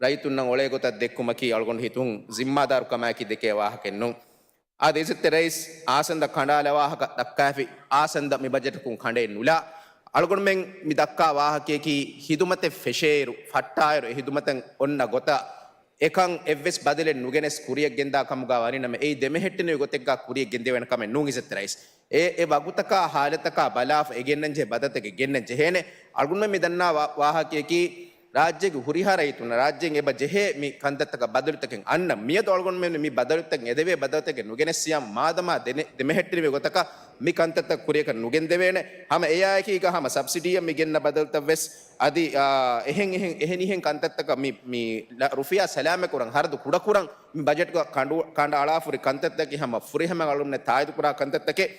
ރައްޔިތުންނަށް އޮޅޭ ގޮތަށް ދެއްކުމަކީ އަޅުގަނޑު ހިތުން ޒިންމާދާރު ކަމާއެކީ ދެކޭ ވާހަކައެއް ނޫން. އާދެ، އިއްޒަތްތެރި ރައީސް އާސަންދަ ކަނޑާލާ ވާހަކަ ދައްކާފި، އާސަންދަ މި ބަޖެޓަކުން ކަނޑައެއް ނުލާ. އަޅުގަނޑުމެން މި ދައްކާ ވާހަކަޔަކީ ހިދުމަތެއް ފެށޭއިރު، ފައްޓާއިރު އެ ހިދުމަތަށް އޮންނަ ގޮތަށް އެކަން އެއްވެސް ބަދަލެއް ނުގެނެސް ކުރިޔަށް ގެންދާ ކަމުގަ ވަނީ ނަމަ، އެއީ ދެމެހެއްޓެނިވި ގޮތެއްގަ ކުރިޔަށް ގެންދެވޭނެ ކަމެއް ނޫން އިއްޒަތްތެރި ރައީސް. އެ، އެ ވަގުތަކާ ހާލަތަކާ ބަލާފަ އެ ގެންނަން ޖެހޭ ބަދަލުތަކެއް ގެންނަން ޖެހޭނެ. އަޅުގަނޑުމެން މި ދަންނަވާ ވާ-، ވާހަކަޔަކީ، ރާއްޖޭގެ ހުރިހާ ރައްޔިތުންނަށް ރާއްޖޭން އެބަ ޖެހޭ މި ކަންތައްތަކަށް ބަދަލުތަކެއް އަންނަ. މިއަދު އަޅުގަނޑުމެން މި ބަދަލުތައް އެދެވޭ ބަދަލުތަކެއް ނުގެނެއްސިޔާ މާދަމާ ދެނެ-، ދެމެހެއްޓެނިވި ގޮތަކަށް މި ކަންތައްތައް ކުރިޔަކަށް ނުގެންދެވޭނެ. ހަމަ އެއާއެކީގަ ހަމަ ސަބްސިޑީއަށް މި ގެންނަ ބަދަލުތައް ވެސް އަދި، އާ، އެހެން އެހެން، އެހެނިހެން ކަންތައްތަކަށް މި، މި ރުފިޔާ ސަލާމަތްކުރަން ހަރަދު ކުޑަކުރަން މި ބަޖެޓްގަ ކަނޑު-، ކަނޑައަޅާފަހުރި ކަންތައްތަކީ ހަމަ ފުރިހަމަ އަޅުގަނޑުމެން ތާއީދުކުރާ ކަންތައްތަކެއް.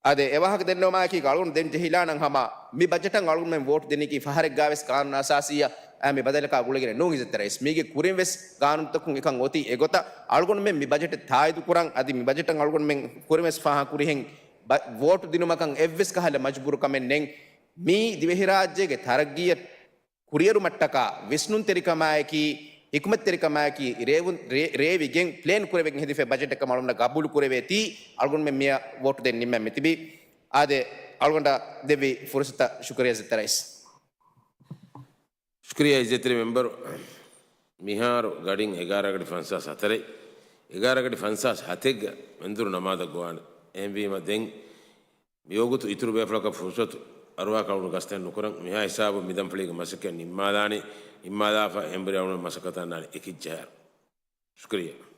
އާދެ، އެވާހަކަ ދެންނެވުމާއެކީ އަޅުގަނޑު ދެން ޖެހިލާނަން ހަމަ މި ބަޖެޓަށް އަޅުގަނޑުމެން ވޯޓް ދެނީކީ ފަހަރެއްގަވެސް ގާނޫނު އަސާސީއަށް އައި މި ބަދަލަކާ ގުޅިގެން ނޫން އިއްޒަތްތެރި ރައީސް. މީގެ ކުރިން ވެސް ގާނޫނުތަކުން އެކަން އޮތީ އެގޮތަށް އަޅުގަނޑުމެން މި ބަޖެޓަށް ތާއީދު ކުރަން އަދި މި ބަޖެޓަށް އަޅުގަނޑުމެން ކުރިން ވެސް ފާހަގަ ކުރިހެން ބަ-، ވޯޓު ދިނުމަކަށް އެއްވެސް ކަހަލަ މަޖުބޫރު ކަމެއް ނެތް. މީ ދިވެހިރާއްޖޭގެ ތަރައްގީއަށް ކުރިއެރުމަށްޓަކާ ވިސްނުންތެރިކަމާއެކީ، ހިކުމަތްތެރިކަމާއެކީ ރޭވުން-، ރޭ-، ރޭވިގެން ޕްލޭން ކުރެވިގެން ހެދިފައި ބަޖެޓެއް ކަމަށް އަޅުގަނޑަށް ގަބޫލު ކުރެވޭތީ، އަޅުގަނޑުމެން މިއަށް ވޯޓު ދޭން ނިންމަން މިތިބީ. އާދެ، އަޅުގަނޑަށް ދެއްވި ފުރުސަތަށް ޝުކުރިޔާ އިއްޒަތްތެރި ރައީސް. ޝުކުރިޔާ އިއްޒަތްތެރި މެމްބަރު. މިހާރު ގަޑިން އެގާރަ ގަޑި ފަންސާސް ހަތަރެއް، އެގާރަ ގަޑި ފަންސާސް ހަތެއްގަ މެންދުރު ނަމާދަށް ގޮވާނެ. އެހެންވީމަ ދެން މިވަގުތު އިތުރު ބޭފުޅަކަށް ފުރުސަތު އަރުވާކަށް އަޅުގަނޑު ގަސްތެއް ނުކުރަން. މިހާ ހިސާބުން މި ދަންފަޅީގެ މަސައްކަތް ނިންމާލާނީ، ނިންމާލާފަ އެނބުރި އަޅުގަނޑު މަސައްކަތަށް އަންނާނީ އެކިއްޖަހާރު. ޝުކުރިއްޔާ.